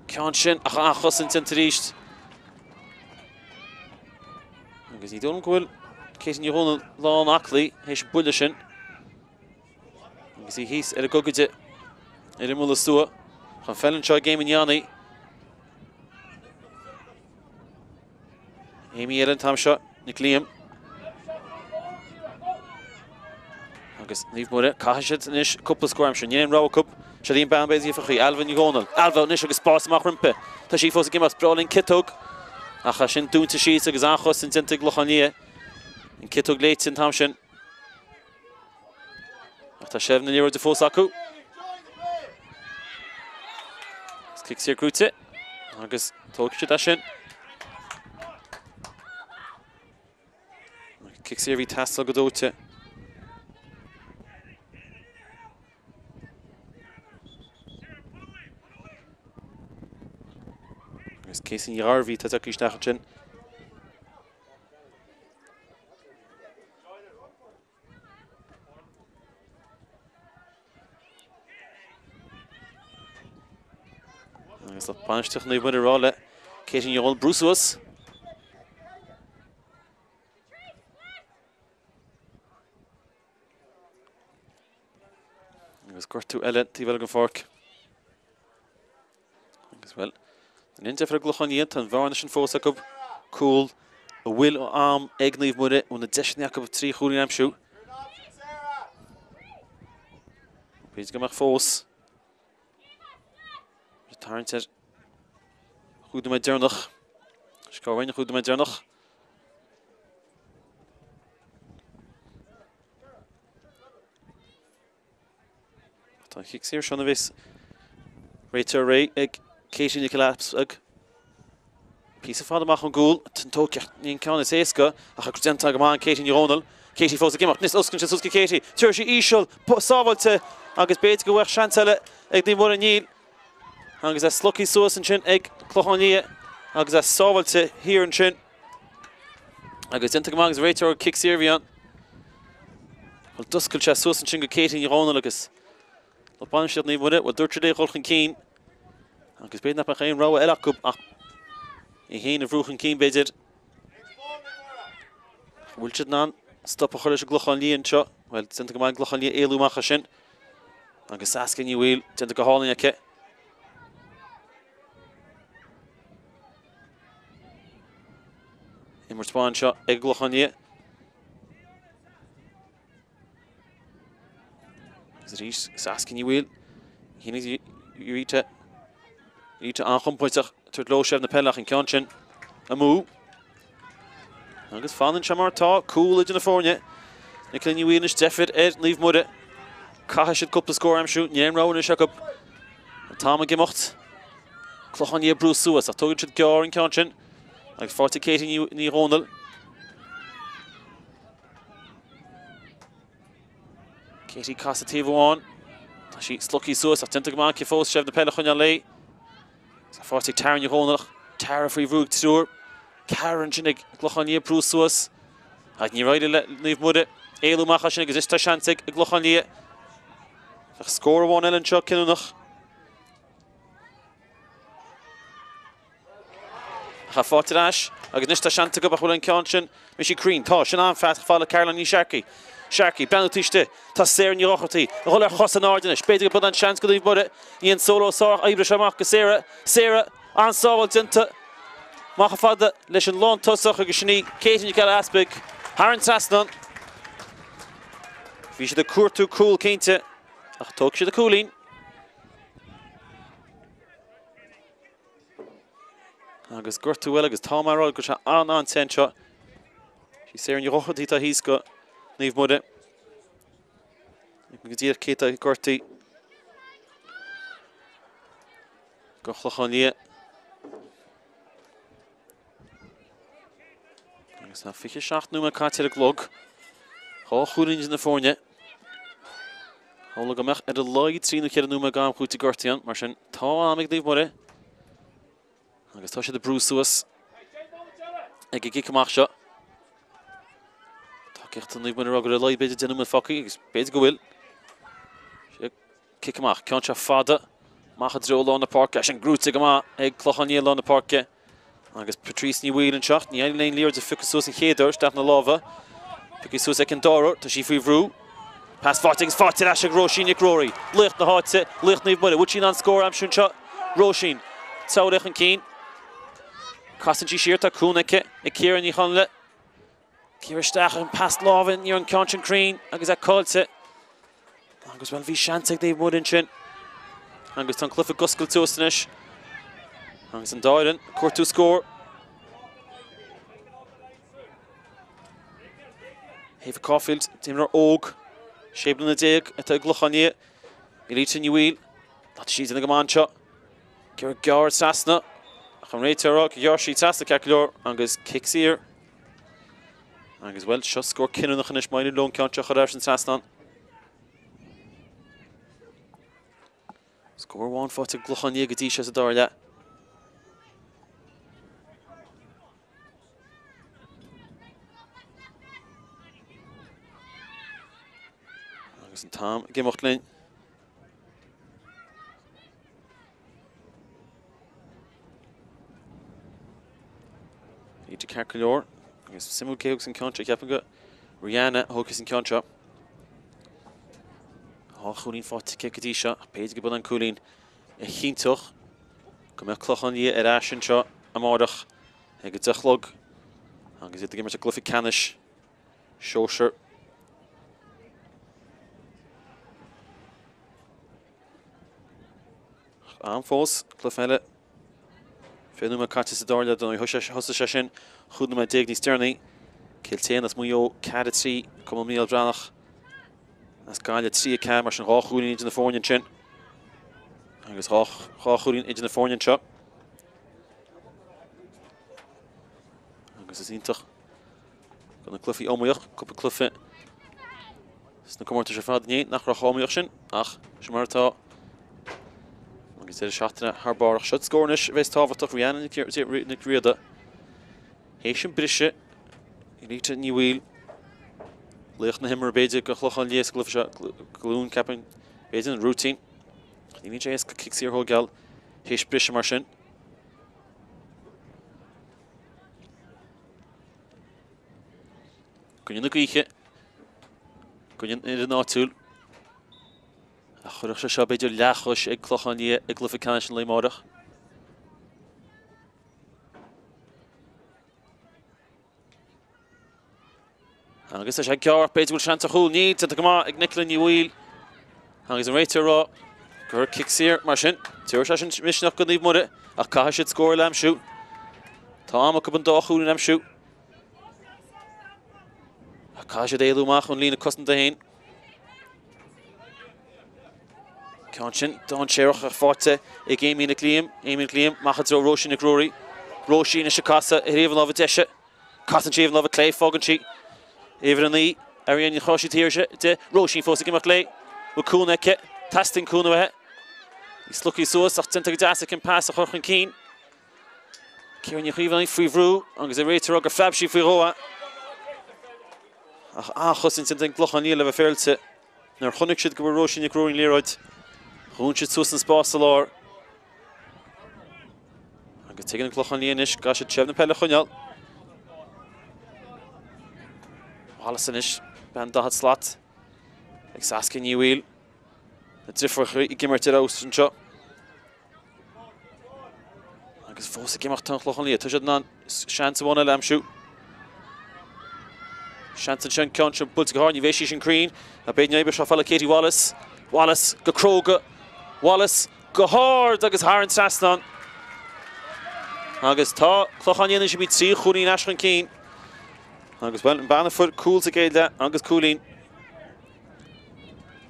Ceann sin ach an-chosaint déanta arís. Agus ní dóigh liom go bhfuil Katie Ní Dhomhnaill lán aclaí théis an buille sin. Agus í thíos ar an gcogaide ar imeall an stua. An pheil anseo ag Amy Ní Annaidh. Amy eile an t-am seo, Nic Liam. Agus Naomh Muire, caithfidh siad anois cúpla scór a aimsiú. Níl aon rogha acu. Seo í an bean b'fhéidir a thiocfaidh, Ailbhe Ní Dhomhnaill. Ailbhe anois agus spás amach roimpi. Tá sí fós ag imeacht, breá linn ciotóg. Ach é sin dúnta síos agus an-chosaint déanta ag Lochán Liath. An ciotóg léite an t-am sin. Ach tá seilbh na liathróide fós acu. Is cic saor gnóite agus tógfaidh siad é sin. Cic saor a bhí ag teastáil go dóite. Agus Casey Ní Ghairbhí atá tagtha isteach ansin. Agus lucht bainistíochta Naomh Muire ag rá le Katie Ní Dhomhnaill brú suas. Agus gortú eile taobh eile den pháirc. Agus bhuel, an aon deifir ag Clochán Liath, tá an bhearna sin fós acu. Cúl a bhfuil am ag Naomh Muire, bhfuil na deiseanna acu 3 chúilín a aimsiú. B'fhéidir go mbeadh fós. Ag tarraingt ar chúig nóiméad deireanach. Scór an chúig nóiméad deireanach. Tá an chic saor seo a bheas réitithe réidh ag Katie Nic Easpaig. Píosa fada amach ón gcúl, tógtha ní an ceann is éasca ach déanta go maith ag Katie Ní Dhomhnaill. Katie fós ag imeacht, anois osclaíonn sé suas go Katie. Tabharfaidh sí íseal, sábháilte agus b'fhéidir go bhfuil seans eile ag Naomh Muire níl. Agus é slogtha suas ansin ag Clochán Liath agus é sábháilte thiar ansin. Agus déanta go maith agus réiteoir cic saor a bhí ann. Bhuel d'oscail sé suas ansin go Katie Ní Dhomhnaill agus lucht bainistíocht Naomh Muire, bhuel dúirt siad léi dhul chun cinn agus b'fhéidir nach mbeadh aon rogha eile acu ach í féin a bhrú chun cinn b'fhéidir. Bhfuil siad in ann stop a chur leis an gClochán Liath anseo? Bhuel déanta go maith an gClochán Liath éalú amach as sin agus Saskia Ní Bhaoill déanta go hálainn aici. Imirt mhaith anseo ag an gClochán Liath. Agus arís Saskia Ní Bhaoill. Shínigh Rita. Rita an-chompordach tabhairt leo seilbh na peile ach an ceann sin amú. Agus fanann sé mar atá, cúl idir na foirne. Nicola Ní Bhaoill anois deifir ar Naomh Muire. Caithfidh siad cúpla scór a aimsiú, níl aon rogha anois acu. An t-am ag imeacht. Clochán Liath ag brú suas ach tógann siad gearr an ceann sin. Agus faighte Katie Ní Dhomhnaill. Katie casadh taobh amháin. Tá sí slogtha suas ach déanta go maith aici fós seilbh na peile a choinneáil léi. Faighte ag Tara Ní Dhomhnaill. Tara faoi bhrú ag triúr. Ceathrar ansin ag gClochán Liath brú suas. Ach níor éirigh le Naomh Muire éalú amach as sin agus anois tá seans ag an gClochán Liath. Bheadh scór amháin eile anseo cinniúnach. Ach tá faighte ar ais agus anois tá seans acu ach bhfuil an ceann sin Missy cruinn. Tá, sin an-phas chomh fada le Caroline Ní Shearcaigh. Sharkey, breathnú taobh istigh. Tá Sarah Ní Dhochartaigh ag dhul ar chos in airde anois. B'fhéidir go b'in an seans go Naomh Muire. Ní an solo sárach oibre seo amach go Sarah. Sarah, an-sábháil déanta. Amach chomh fada leis an lántosach agus sin í Katie Nic Giolla Easpaig thar an trasnán. Bhí siad ag cuartú cúl cinnte ach tógfaidh siad a cúilín. Agus gortú eile agus tá mé ag rá go bhfuil sé an-an-te anseo. Sí Sarah Ní Dhochartaigh atá thíos go Naomh Muire. Go díreach cé atá gortaithe go Chlochán Liath. Agus tá 27 nóiméad caite ar an gclog. Dhá chúilín idir na foirne. Shamhlóinn go mbeadh ar a laghad 3 nó 4 nóiméad d'am cúitimh gortaithe ann, mar sin tá am ag Naomh Muire. Agus tá siad ag brú suas ag an gcic amach seo. Tacaíocht Naomh Muire ag rá go raibh ar a laghad b'fhéidir 10 nóiméad fágtha agus b'fhéidir go bhfuil. Cic amach, ceann seo fada amach i dtreo lár na páirce, é sin gnóite go maith ag Clochán Liath lár na páirce. Agus Patrice Ní Bhaoill anseo, ní éiríonn léi an liathróid a phiocadh suas an chéad uair isteach ina lámha. Pioctha suas aici an dara huair, tá sí faoi bhrú. Pas faighte agus faighte ar ais ag Róisín Nic Ruairí. Laoch na háite, laoch Naomh Muire. Bhfuil sí in ann scór a aimsiú anseo? Róisín. Treabhadh chun cinn. Casann sí siar, tá cúnamh aici ag Ciara Ní Chonaill. Ciara isteach, an pas láimhe, ní raibh an ceann sin cruinn agus é caillte. Agus bhuel bhí seans ag Naomh Muire ansin. Agus tá an cluiche ag oscailt suas anois. Agus an dá fhoireann ag cuartú scór. Ava Caulfield, imreoir óg, 16 bliana atá i gClochán Liath. Elita Ní Bhaoill, tá sí ag déanamh go maith anseo. Gearr gearr trasna. Ach an réiteoir ag rá gur ghearr sí trasna ceart go leor agus cic saor. Agus bhuel, seo scór cinniúnach anois má éiríonn leo an ceann seo a chur thar an trasnán. Scór amháin faighte ag Clochán Liath go dtí seo sa dara leath. Agus an t-am ag imeacht linn. Iad ceart go leor agus suimiúil cé thógfas an ceann seo. Ceapaim gur Rihanna a thógfas an ceann seo. Dhá chúilín faighte aici go dtí seo ach b'fhéidir go b'in an cúilín a chinnteodh go mbeadh Clochán Liath ar ais anseo amárach ag a 10 a chlog agus iad ag imirt i gcluiche ceannais sóisear. Am fós, cluiche eile. 20 nóiméad caite sa dara leath, dar ndóigh thosaigh sé sin 15 nóiméad níos deireanaí. Cill tSéadhna as Maigh Eo 4, 3, Cumann Mícheál Breathnach as Gaillimh 3, 4, mar sin dhá chúilín idir na foirne ansin. Agus dhá chúilín idir na foirne anseo. Agus is iontach go na cluichí iomaíoch, cúpla cluiche sna comórtais ar fad inné nach raibh chomh iomaíoch sin, ach sin mar atá. Agus deireadh seachtaine thar barr ach seo scór anois a bheas tábhachtach Rhiannon Nic Riada. Théis an briseadh Rita Ní Bhaoill laoch na himeartha b'fhéidir do Chlochán Liath sa gcluiche seo glún ceapaim b'fhéidir an rúitín. Ní bhíonn sé éasca cic saor a thógáil théis briseadh mar sin. I gcoinne na gaoithe, i gcoinne an fhoireann áitiúil. Ach chuirfeadh sé seo b'fhéidir leathchois ag Clochán Liath i gcluiche ceannais an lae amárach. Agus tá sé gearr, b'fhéidir go bhfuil seans ar chúl. Níl, déanta go maith ag Nicola Ní Bhaoill. Agus an réiteoir ag rá gur cic saor mar sin. Tabharfaidh sé sin misneach go Naomh Muire ach caithfidh siad scór a aimsiú. Tá am acu an dá chúilín a aimsiú. Ach caithfidh siad éalú amach ón líne cosanta féin. Ceann sin dainséarach ach faighte ag Amy Nic Liam. Amy Nic Liam amach i dtreo Róisín Nic Ruairí. Róisín anois ag casadh ar thaobh na láimhe deise. Casann sí ar an lámh clé, fágann sí uimhir 9, Ariane Ní Chróisí taobh thiar di, Róisín fós ag imeacht léi. Bhfuil cúnamh aici? Teastaíonn cúnamh uaithi. Í slogtha suas ach déanta go deas aici an pas a chur chun cinn. Ciara Ní Chaomhánaigh faoi bhrú agus an réiteoir ag rá gur phreab sí faoi dhó é. Ach an-chosaint déanta ag an gClochán Liath le bheith féaráilte. Nuair a chonaic siad go bhfuair Róisín Nic Ruairí an liathróid, dhún siad suas an spás sa lár. Agus tuigeann an Clochán Liath anois, caithfidh siad seilbh na peile a choinneáil. Wallace anois, bean 40 slat ag Saskia Ní Bhaoill. Na deirfiúracha ag imirt ar fheabhas anseo. Agus fós ag imeacht tá an Clochán Liath. Tá siad in ann seans amháin eile a aimsiú. Seans ansin ceann seo buailte go hard, ní bheidh sí sin cruinn. Ach b'fhéidir an obair seo fáil Katie Wallace. Wallace go cróga. Wallace go hard agus thar an trasnán. Agus tá Clochán Liath anois imithe trí chúilín ais chun cinn. Agus bhuel, an bean a fuair cúl sa gcéad leath agus cúilín.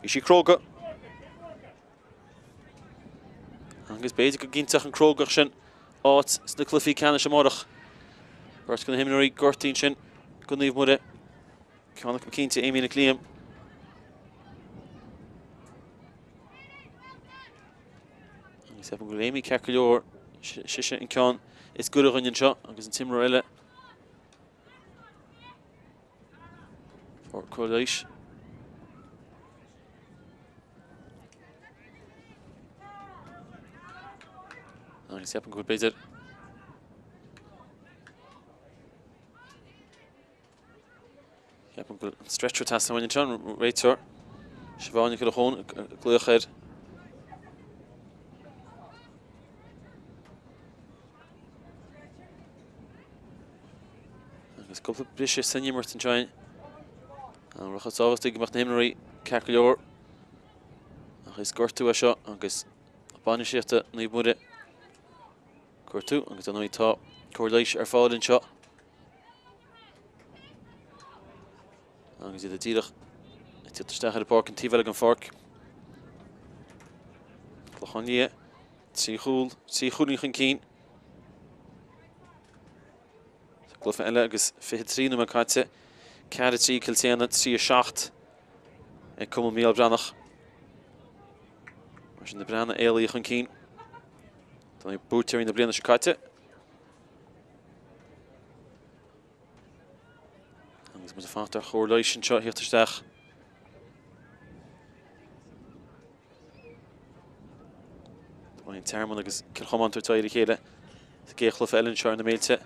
Bhí sí cróga. Agus b'fhéidir go gcinnteodh an crógacht sin áit sna cluichí ceannais amárach. Beirt de na himreoirí gortaithe ansin do Naomh Muire. Ceann acu cinnte, Amy Nic Liam. Agus ceapaim go bhfuil Amy ceart go leor. Sise an ceann is gaire dhúinn anseo agus an t-imreoir eile. Cóir leighis. Agus ceapaim go bhfuil b'fhéidir Ceapaim go bhfuil an stretcher ag teastáil uainn anseo, an réiteoir Siobhán Nic Uallacháin ag glaoch air. Agus cúpla briseadh san imirt anseo. An rud is tábhachtaí go mbeadh na himreoirí ceart go leor. Ach is gortú é seo agus bainistíochta Naomh Muire gortú agus ar ndóigh tá cóir leighis ar fáil anseo. Agus iad díreach ag tíocht isteach ar an bpáirc, an taobh eile den pháirc. Clochán Liath, trí chúl, trí chúilín chun cinn. Sa gcluiche eile agus 23 nóiméad caite, 4-3 Cill tSéadhna, 3-7 ag Cumann Mícheál Breathnach. Mar sin na Breathnaigh éalaithe chun cinn. Tá buaiteoirí na bliana seo caite. Agus muid ag fanacht ar chóir leighis anseo a thíocht isteach. Tá an Tearmann agus Cill Chomáin ag tabhairt aghaidh ar a chéile sa gcéad chluiche eile anseo ar na Méilte.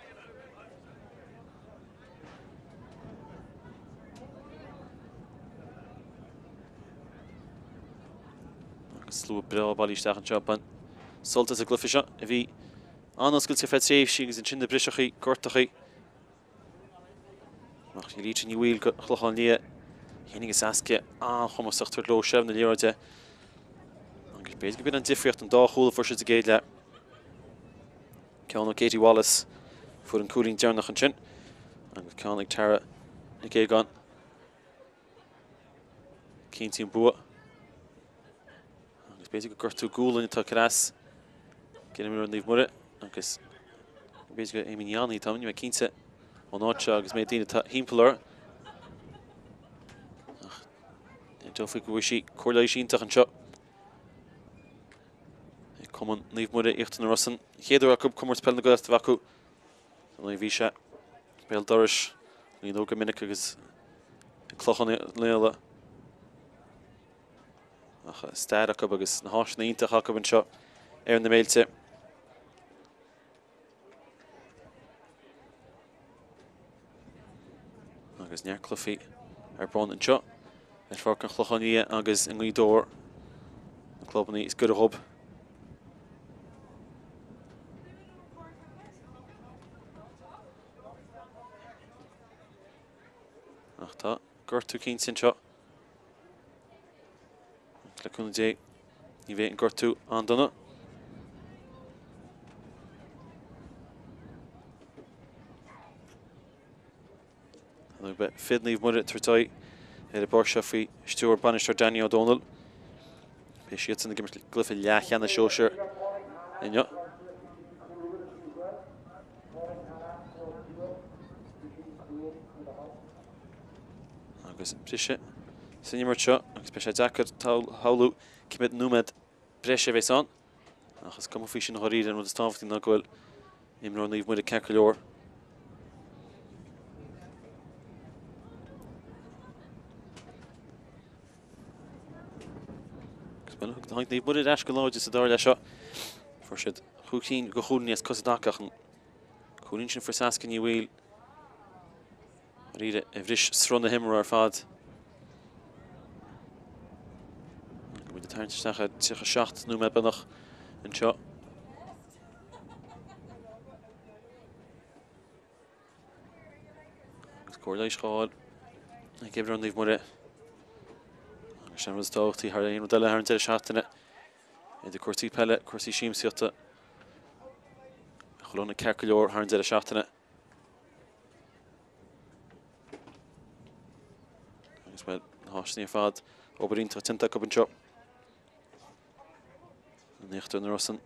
Agus slua breá bailithe isteach anseo. Bain sult as an gcluiche seo a bhí an-oscailte ar feadh tréimhsí agus ansin na briseachaí, gortachaí. Ach Rita Ní Bhaoill do Chlochán Liath. Féin agus Saskia an-chumasach tabhairt leo seilbh na liathróide. Agus B'fhéidir gurb in an difríocht an dá chúl a fuair siad sa gcéad leath. Ceann ó Katie Wallace fuair an cúilín deireanach ansin agus ceann ag Tara Nic Aogáin. Cinntíonn bua. Agus b'fhéidir gur gortú gualainn atá curtha as ag imreoir Naomh Muire agus b'fhéidir gur Amy Ní Annaidh atá ann, níl mé cinnte ón áit seo agus méid daoine atá thimpeall uirthi. Ach dófaí go bhfuil sí cóir leighis iontach anseo. Ag Cumann Naomh Muire Íochtar na Rosann. Chéad uair acu Comórtas Peile na Gaeltachta a bheith acu. Nuair a bhí sé béal dorais Ghaoth Dobhair go minic agus ag Clochán Liatha. Ach stair acu agus na háiseanna iontacha acu anseo ar na Méilte. Agus neart cluichí ar bun anseo ar Pháirc an Chlocháin Liath agus i nGaoth Dobhair, na clubanna is gaire dhób. Ach tá gortú cinnte anseo. Le cúnamh Dé, ní bheidh an gortú an-dona. Beidh fir Naomh Muire ag tabhairt aghaidh ar an bpáirc seo faoi stiúir bainisteoir Danny Ó Dónaill. Beidh siadsan ag imirt gcluiche leathcheannais sóisir inniu. Agus briseadh san imirt seo agus beidh sé deacair shamhlú cé mhéad nóiméad breise a bheas ann. Ach is cuma faoi sin dháiríre, an rud is tábhachtaí ná go bhfuil imreoir Naomh Muire ceart go leor. Agus bhuel, tháinig Naomh Muire ar ais go láidir sa dara leath seo. Fuair siad chúig cinn de chúilíní as cosa i dtaca ach an cúilín sin fuair Saskia Ní Bhaoill Dáiríre a bhris sruth na himeartha ar fad. Muid ag tarraingt isteach ar 37 nóiméad beagnach anseo. Agus cóir leighis á fháil ag imreoir Naomh Muire. Agus sin an rud is tábhachtaí thar aon rud eile thar an deireadh seachtaine. Idir cúrsaí peile, cúrsaí siamsaíochta. Chuile dhuine ceart go leor thar an deireadh seachtaine. Agus bhuel, na háiseanna ar fad, obair iontach déanta acu anseo. In Íochtar na Rosann.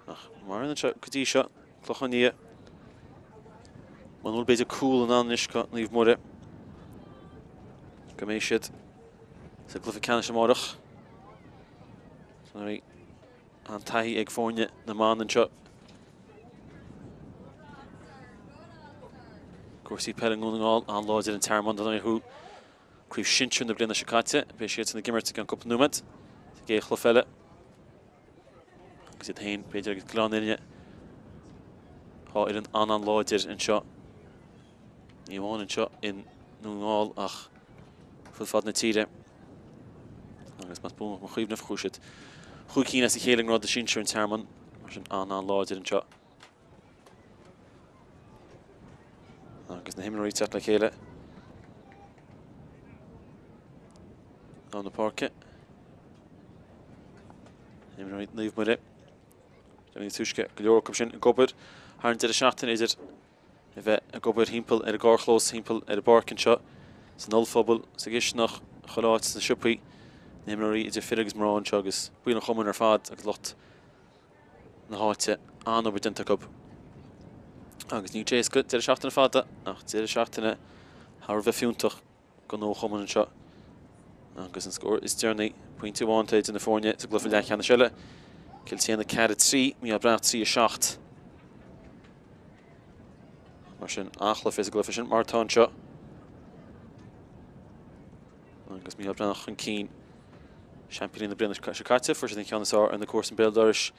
Ach mar anseo go dtí seo, Clochán Liath. Muna bhfuil b'fhéidir cúl in ann anois do Naomh Muire go mbeidh siad sa gcluiche ceannais amárach. An taithí ag foirne na mban anseo. Cúrsaí peile i nDún na nGall an-láidir an Tearmann don oíche. Craobh Shinsir na bliana seo caite, beidh siadsan ag imirt i gceann cúpla nóiméad sa gcéad chluiche eile. Agus iad féin, b'fhéidir, agus Gleann Fhinne. Tá foireann an-an-láidir anseo. Ní amháin anseo i nDún na nGall ach fud fad na tíre. Agus más buan mo chuimhneamh, chuaigh siad chúig cinn as a chéile i ngrád sinsir an Tearmann. Mar sin an-an-láidir anseo. Agus na himreoirí teacht le chéile. Lár na páirce. Imreoirí Naomh Muire. Níos túisce go leor acu sin ag obair thar an deireadh seachtaine idir a bheith ag obair thimpeall ar an gcarrchlós, thimpeall ar an bpáirc anseo, san ollphuball, sa gcisteanach, chuile áit, sna siopaí, na himreoirí idir fir agus mná anseo agus baill an chumainn ar fad agus lucht na háite an-obair déanta acu. Agus níl sé éasca deireadh seachtaine fada ach deireadh seachtaine thar a bheith fiúntach don chumann anseo. Agus an scór is deireanaí, pointe amháin idir na foirne sa gcluiche leathcheannais eile. Cill tSéadhna 4-3, Mícheál Breathnach 3-7. Mar sin, an-chluiche sa gcluiche sin mar atá anseo. Agus Mícheál Breathnach chun cinn. Seaimpíní na bliana seo caite, fuair siad an ceann is fearr ar na comharsana béal dorais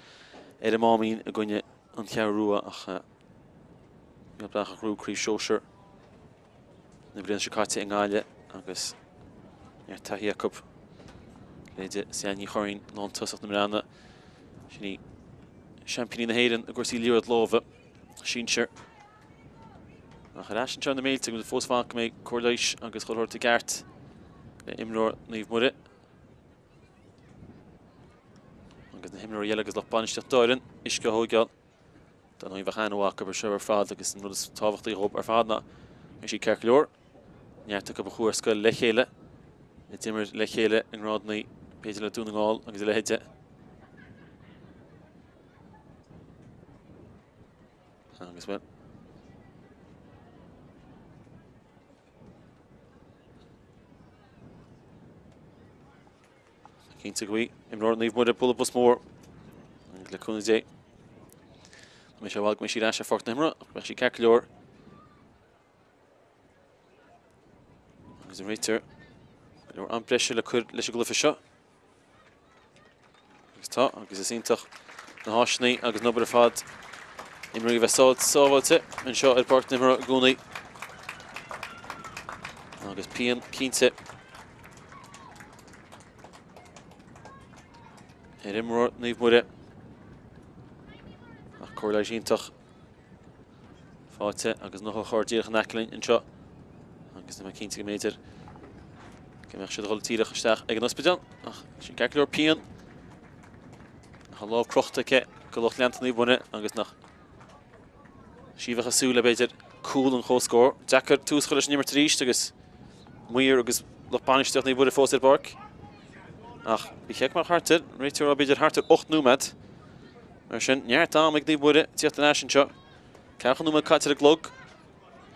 ar an Máimín i gcoinne an Cheathrú Rua ach Mícheál Breathnach a ghnóthaigh craobh shóisir na bliana seo caite i nGaillimh agus neart taithí acu. Leithéide Sian Ní Churraoin, lántosach na mBreathnaigh. Sin í seaimpíní na hÉireann i gcúrsaí liathróid láimhe, sinsir. Ach ar ais anseo ar na Méilte agus fós fanacht go mbeidh cóir leighis agus chuile shórt i gceart le imreoir Naomh Muire agus na himreoirí eile agus lucht bainistíochta an fhoireann uisce a thóigeáil. Dar ndóigh bheadh an-mhaith acu ar seo ar fad agus an rud is tábhachtaí dhóibh ar fad ná go mbeidh siad ceart go leor. Neart acu a chuaigh ar scoil le chéile, a d'imir le chéile i ngrádanna b'fhéidir le Dún na nGall agus a leithéide. Agus bhuel. Cinnte go bhfaighidh imreoir Naomh Muire bualadh bos mór agus le cúnamh Dé. Mbeidh sé i bhfad go mbeidh sí ar ais ar pháirc na himeartha ach beidh sí ceart go leor. Agus an réiteoir go leor am breise le cur leis an gcluiche seo. Agus tá, agus is iontach na háiseanna agus an obair ar fad. Imreoirí a bheith sábháilte anseo ar bpáirc na himeartha i gcónaí. Agus pian cinnte ar imreoir Naomh Muire. Ach cóir leighis iontach. Faighte agus an otharcharr díreach in aice linn anseo agus níl mé cinnte go mb'fhéidir go mbeadh siad ag dul díreach isteach ag an ospidéal ach sin ceart go leor pian ach an lámh crochta aici go lucht leanta Naomh Muire agus nach sí a bheadh ag súil le b'fhéidir cúl an chomhscóir. Deacair tús a chur leis an imirt arís agus maor agus lucht bainistíocht Naomh Muire fós ar bpáirc. Ach bhí check mar thart ar, réiteoir b'fhéidir thart ar 8 nóiméad. Mar sin, neart ama ag Naomh Muire tíocht ar ais anseo. Ceathracha nóiméad caite ar an gclog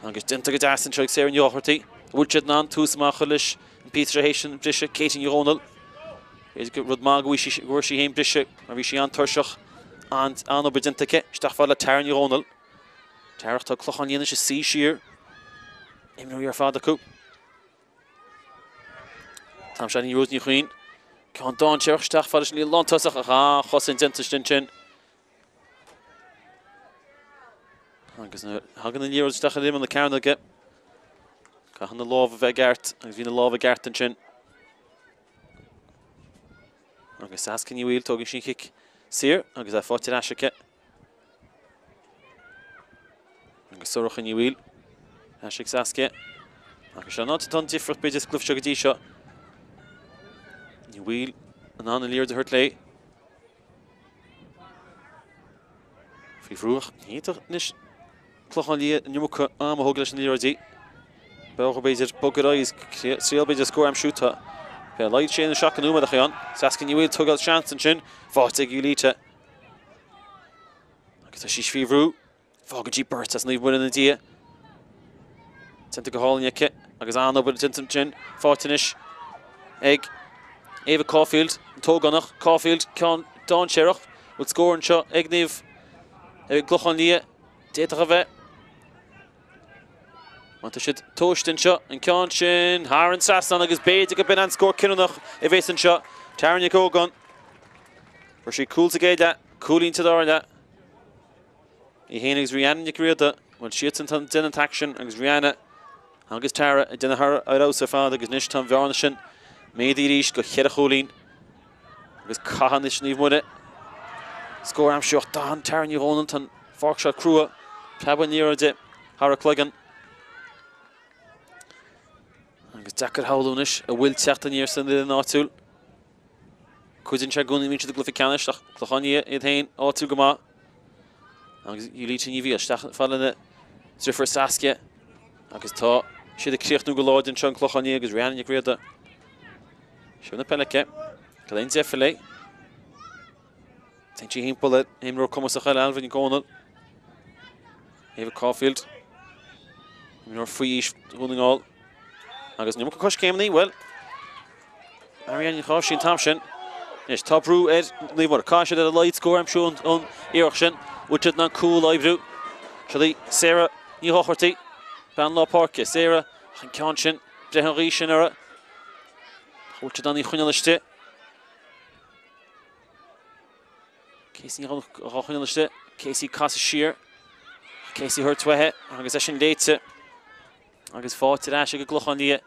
agus déanta go deas anseo ag Sarah Ní Dhochartaigh. An bhfuil siad in ann tús maith a chur leis an bpíosa seo théis an briseadh? Katie Ní Dhomhnaill. B'fhéidir gur rud maith go bhfuair sí féin briseadh mar bhí sí an-tuirseach. An-obair déanta aici. Isteach fad le Tara Ní Dhomhnaill. Tara tá Clochán Liath anois ag suí siar. Imreoirí ar fad acu. An t-am seo ní Rose Ní Chuinn. Ceann dainséarach isteach fad leis an lántosach ach an-chosaint déanta ansin. Agus nuair a thagann an liathróid isteach ar imeall na cearnóige, caithfidh na lámha bheith i gceart agus bhí na lámha i gceart ansin. Agus Saskia Ní Bhaoill, tógann sí an chic saor agus é faighte ar ais aici. Agus Sorcha Ní Bhaoill ar ais ag Saskia. Agus seo an áit atá an difríocht b'fhéidir sa gcluiche seo go dtí seo. Ní Bhaoill in ann an liathróid a thabhairt léi. Faoi bhrú ach ní fhéadfadh anois Clochán Liath an iomarca ama a thógáil leis na liathróidí. B'fhearr b'fhéidir bogadh ar aghaidh is triail b'fhéidir scór a aimsiú. Tá ar a laghad sé nó 7 nóiméad ach ann. Saskia Ní Bhaoill ag tógáil seans ansin. Faighte ag Julita. Agus tá sí faoi bhrú. Fágann sí beirt as Naomh Muire ina diaidh. Déanta go hálainn aici agus an-obair déanta ansin. Faighte anois ag Ava Caulfield, an t-ógánach. Caulfield, ceann dainséarach. Bhfuil scór anseo ag Naomh ag gClochán Liath? D'fhéadfadh a bheith. Má tá siad tomhaiste anseo, an ceann sin thar an trasnán agus b'fhéidir go b'in an scór cinniúnach a bhéas anseo. Tara Nic Ógáin. Fuair sí cúl sa gcéad leath, cúilín sa dara leath. Í féin agus Rihanna Nic Riada, bhuel siadsan atá ag déanamh an t-aicsean agus Rihanna agus Tara ag déanamh thar ar fheabhas ar fad agus anois tá an bhearna sin méadaithe arís go cheithre chúilín agus caithfidh anois Naomh Muire scór a aimsiú ach d'fhan Tara Ní Dhomhnaill, tá an pháirc seo crua, preabadh an liathróid di thar a cloigeann. Agus deacair a shamhlú anois a bhfuil teacht aniar san fhoireann áitiúil. Cuidíonn sé i gcónaí bíonn siad i gcluiche ceannais ach Clochán Liath iad féin áitiúil go maith. Agus Julita Ní Bhaoill isteach fad lena deirfiúr Saskia agus tá siad ag críochnú go láidir anseo an Clochán Liath agus Rhiannon Nic Riada. Seilbh na peile aici. Cad é an deifir léi? Téann sí thimpeall ar imreoir cumasach eile, Alvin Nic Dhomhnaill. Ava Caulfield. Imreoir faoi aois Dhún na nGall. Agus an iomarca coiscéimeanna, bhuel, Ariane Ní Cháis an t-am sin. Anois tá brú ar Naomh Muire. Caithfidh siad ar a laghad scór a aimsiú ón iarracht sin. Bhfuil siad in ann cúl a oibriú? Seo í Sarah Ní Dhochartaigh, bean lár páirce. Sarah, ach an ceann sin, breith an ghaoth sin uirthi. Bhfuil siad in ann í a choinneáil istigh? Casey dhá choinneáil istigh. Casey casadh siar. Casey thabhairt uaithi agus é sin léite agus faighte ar ais ag an gClochán Liath.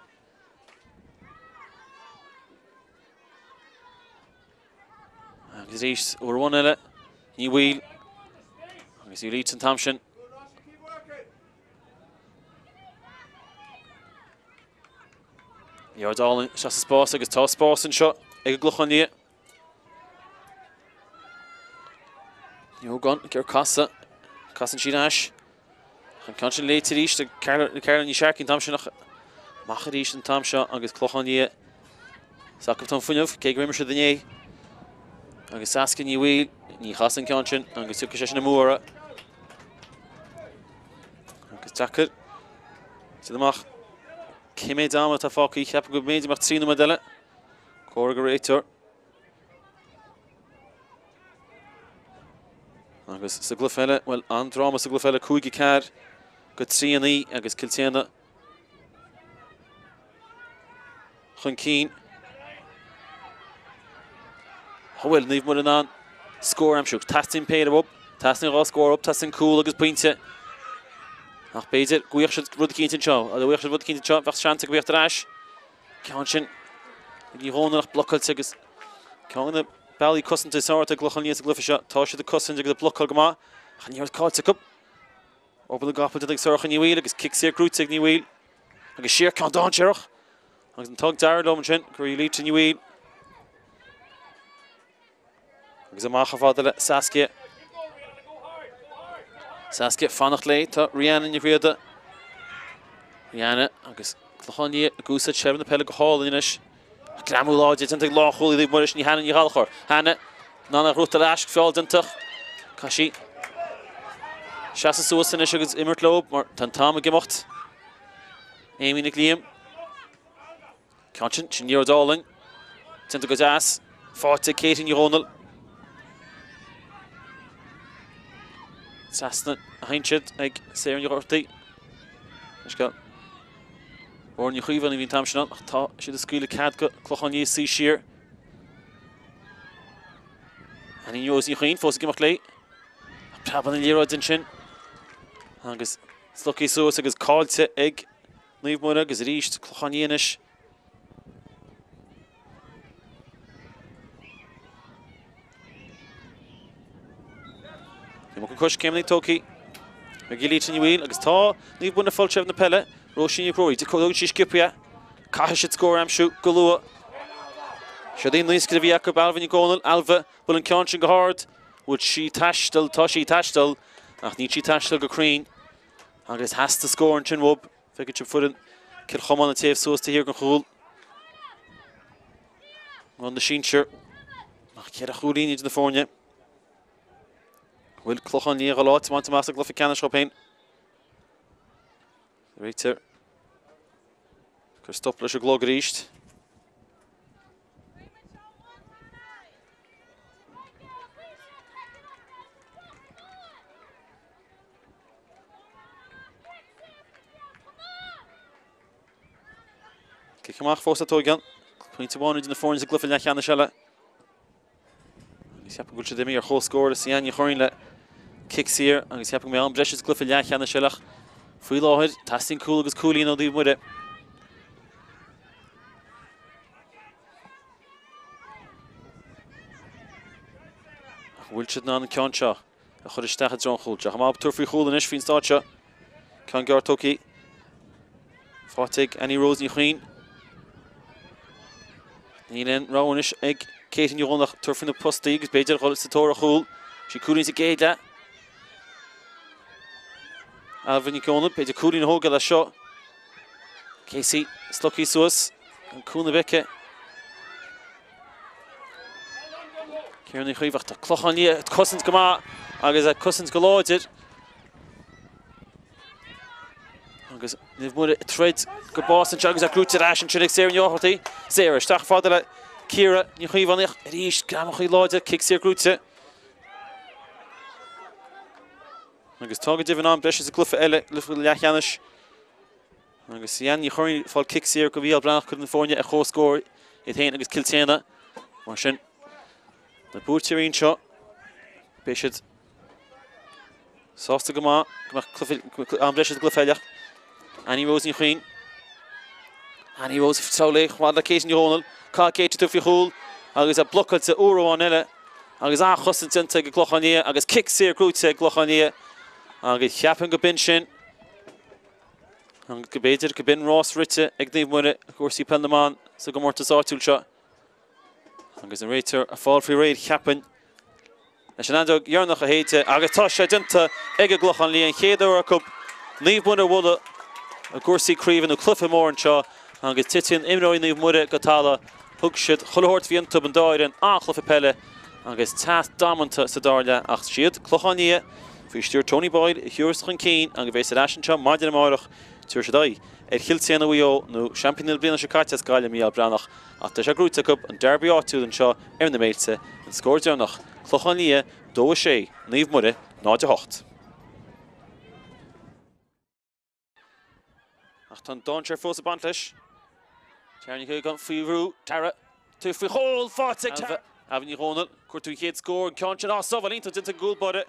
Agus arís uair amháin eile Ní Bhaoill agus Julita an t-am sin. Liathróid álainn isteach sa spás agus tá spás anseo ag an gClochán Liath. Ní Ógáin ag iarraidh casadh. Casann sí ar ais. An ceann sin léite arís ag Caroline Ní Shearcaigh an t-am sin ach amach arís an t-am seo agus Clochán Liath. Is acu atá an fuinneamh, cé gur imir siad inné. Agus Saskia Ní Bhaoill, ní chasann an ceann sin agus tiocfaidh sé sin amú orthu. Agus deacair. Siad amach. Cé méid ama atá fágtha? Cheapfainn go mb'fhéidir mbeadh 3 nóiméad eile. Comhartha ag an réiteoir. Agus sa gcluiche eile, bhuel, an-dráma sa gcluiche eile, 5 4 go 3 9 agus Cill tSéadhna chun cinn. An bhfuil Naomh Muire in ann scór a aimsiú? Teastaíonn péire uathu, teastaíonn 2 scór uathu, teastaíonn cúl agus pointe. Ach b'fhéidir go bhfaigheadh siad rud eicínt anseo. Dá bhfaigheadh siad rud eicínt anseo, bheadh seans acu theacht ar ais. Ceann sin ag Ní Dhomhnaill ach blocáilte agus ceann de na bealaí cosanta is fearr atá ag Clochán Liath sa gcluiche seo. Tá siad ag cosaint agus ag blocáil go maith ach an liathróid caillte acu. Obair na gcapall déanta ag Sorcha Ní Bhaoill agus cic saor gnóite ag Ní Bhaoill agus siar ceann dainséarach agus an t-ádh dearg leo ansin gur í Lita Ní Bhaoill agus amach chomh fada le Saskia. Saskia fanacht léi, tá Rihanna Ní Riada. Rihanna agus Clochán Liath ag úsáid seilbh na peile go hálainn anois. Greamú láidir déanta ag lánchúlaí Naomh Muire, sin í Hannah Ní Ghallchóir. Hannah in ann a ghnóthachtáil ar ais, feall déanta. Caithfidh sí seasamh suas anois agus imirt leo mar tá an t-am ag imeacht. Amy Nic Liam. Ceann sin, sin liathróid álainn. Déanta go deas. Faighte ag Katie Ní Dhomhnaill. Trasna a théann siad ag Sarah Ní Dhortaigh. Lauren Ní Chaoimh a bhí an t-am sin ann ach tá siad ag scaoileadh cead go Clochán Liath suí siar. Annie Rose Ní Chuinn fós ag imeacht léi. Preabann an liathróid ansin agus slogtha suas agus caillte ag Naomh Muire agus arís Clochán Liath anois. Iomarca coiscéimeanna tógtha ag Lita Ní Bhaoill agus tá Naomh Muire ag fáil seilbh na peile. Róisín Ní Chróirí, tógann sí sciobtha. Caithfidh siad scór a aimsiú go luath. Siod í an naoscaire a bhí acu, Ailbhe Nic Dhomhnaill. Ailbhe, bhfuil an ceann sin go hard? Bhfuil sí ag taisteal? Tá sí ag taisteal ach níl sí ag taisteal go cruinn. Agus theastaigh scór ansin uathu. Feicfidh sibh foireann Cill Chomáin ag téamh suas taobh thiar den chúl. Roinn na Sinsear. Ach cheithre chúilín idir na foirne. Bhfuil Clochán Liath ag dul áit a bhaint amach sa gcluiche ceannais dhóibh féin. Réiteoir ag cur stop leis an gclog arís. Cic amach fós le tógáil. Pointe amháin idir na foirne sa gcluiche leathcheannais eile. Agus cheapfainn go bhfuil siad imithe ar chomhscór le Cian Ní Churraoin le cic saor agus cheapfainn go mbeidh am breise sa gcluiche leathcheannais eile ach faoi láthair teastaíonn cúl agus cúilín ó Naomh Muire. Ach bhfuil siad in ann an ceann seo a chur isteach i dtreo an chúil. Deacair tabhairt faoi chúl anois faoin staid seo. Ceann gearr tógtha. Faighte ag Annie Rose Ní Chuinn. Níl aon rogha anois ag Katie Ní Dhomhnaill ach tabhairt faoi na postaí agus b'fhéidir dhul sa tóir ar chúl. Sí cúilín sa gcéad leath. Ailbhe Nic Dhomhnaill, b'fhéidir cúilín a thógáil as seo. Casey slogtha suas, an cúnamh aici. Ciara Ní Chaoimh ach tá Clochán Liath ag cosaint go maith agus ag cosaint go láidir. Agus Naomh Muire ag troid go bás anseo agus é gnóite ar ais ansin ag Sarah Ní Fháthartaigh. Sarah isteach fada le Ciara Ní Chaoimh ach arís greamachaí láidir, cic saor gnóite. Agus tá go deimhin am breise sa gcluiche eile, cluiche leathcheannais. Agus Cian Ní Churraoin ag fáil cic saor go Mhícheál Breathnach cuireann na foirne ar chomhscór iad féin agus Cill tSéadhna. Mar sin, na buaiteoirí anseo, beidh siad sásta go maith go mbeadh cluiche am breise sa gcluiche eile. Annie Rose Ní Chuinn. Annie Rose treabh léi chomh fada le Katie Ní Dhomhnaill. Caithfidh Katie tabhairt faoi chúl agus é blocáilte uair amháin eile agus athchosaint déanta ag an gClochán Liath agus cic saor gnóite ag Clochán Liath agus cheapfainn go b'in sin. Agus go b'fhéidir go b'in rás rite ag Naomh Muire i gcúrsaí Peil na mBan sa gcomórtas áitiúil seo. Agus an réiteoir ag fáil faoi réir, cheapfainn, leis an fheadóg dheireanach a shéideadh agus tá sé déanta ag an gClochán Liath, an chéad uair acu Naomh Muire a bhualadh i gcúrsaí craoibhe nó cluiche mór anseo agus titeann imreoirí Naomh Muire go talamh. Thug siad chuile shórt a bhí iontu an dá fhoireann, an-chluiche peile agus teas damanta sa dara leath ach siad Clochán Liath faoi stiúir Tony Boyle a thiúrfas chun cinn agus bheas ar ais anseo maidin amárach tabharfaidh siad aghaidh ar Chill tSéadhna Mhaigh Eo nó seaimpíní na bliana seo caite as Gaillimh Mícheál Breathnach ach tá sé gnóite acu an derby áitiúil anseo ar na Méilte, an scór deireanach, Clochán Liath 2, 6, Naomh Muire 0, 8. Ach tá an dainséar fós ag baint leis. Tara Ní Chuigeáin faoi bhrú. Tara, tú faoi chúl faighte ag Tara. Ailbhe Ní Dhomhnaill, cuartú an chéad scór, an ceann sin á sábháil iontach déanta ag an gcúl báire.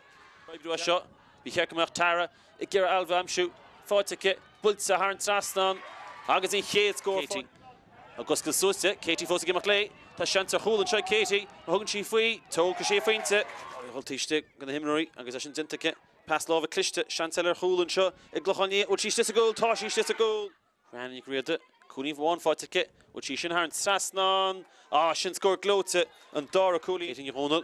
Oibriú as seo. Ba cheart go mbeadh Tara ag iarraidh Ailbhe a aimsiú. Faighte aici, buailte thar an trasnán agus an chéad scór faighte. Ag oscailt suas di, Katie fós ag imeacht léi. Tá seans ar chúl anseo ag Katie. Má thugann sí faoi, tógfaidh sí a phointe. Dul taobh istigh de na himreoirí agus é sin déanta aici. Pas láimhe cliste, seans eile ar chúl anseo ag gClochán Liath. Bhfuil sí istigh sa gcúl? Tá sí istigh sa gcúl! Rhiannon Nic Riada, cúilín amháin faighte aici. Bhfuil sí sin thar an trasnán? Ah, sin scór gleoite, an dara cúilín. Katie Ní Dhomhnaill.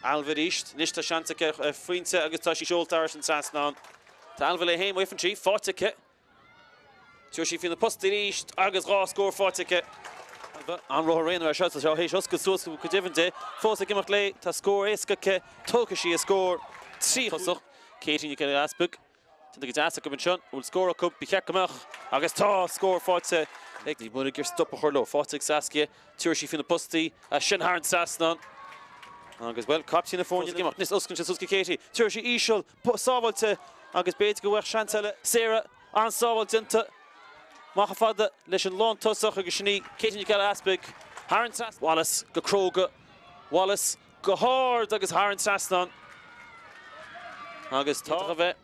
Ailbhe arís. Anois tá seans aici ar phointe agus tá sí seolta thar an trasnán. Tá Ailbhe léi féin, má fhaigheann sí, faighte aici. Tabharfaidh sí faoi na postaí arís agus 2 scór faighte aici. An rothar aonair é seo, tá sé théis oscailt suas go deimhin di. Fós ag imeacht léi, tá scór éasca aici, tógfaidh sí a scór. 3 thosach, Katie Nic an Easpaig. Déanta go deas acu ansin, an bhfuil scór acu? Ba cheart go mbeadh agus tá scór faighte ag Naomh Muire ag iarraidh stop a chur leo. Faighte ag Saskia, tabharfaidh sí faoi na postaí, sin thar an trasnán. Agus, bhuel, caiptín na foirne ag imeacht. Anois osclaíonn sé suas go Katie, tabharfaidh sí íseal, sábháilte agus b'fhéidir go bhfuil seans eile. Sarah, an-sábháil déanta. Amach chomh fada leis an lántosach agus sin í Katie Nic an Easpaig thar an trasnán. Wallace go cróga. Wallace go hard agus thar an trasnán. Agus tá a bheith.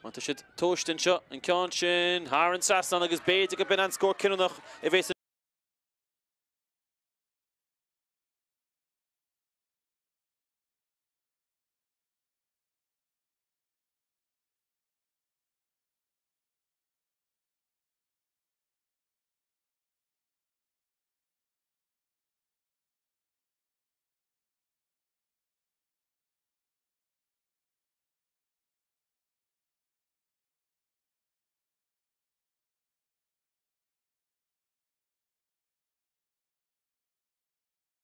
Má tá siad tomhaiste anseo, an ceann sin thar an trasnán agus b'fhéidir go b'in an scór cinniúnach a bhéas.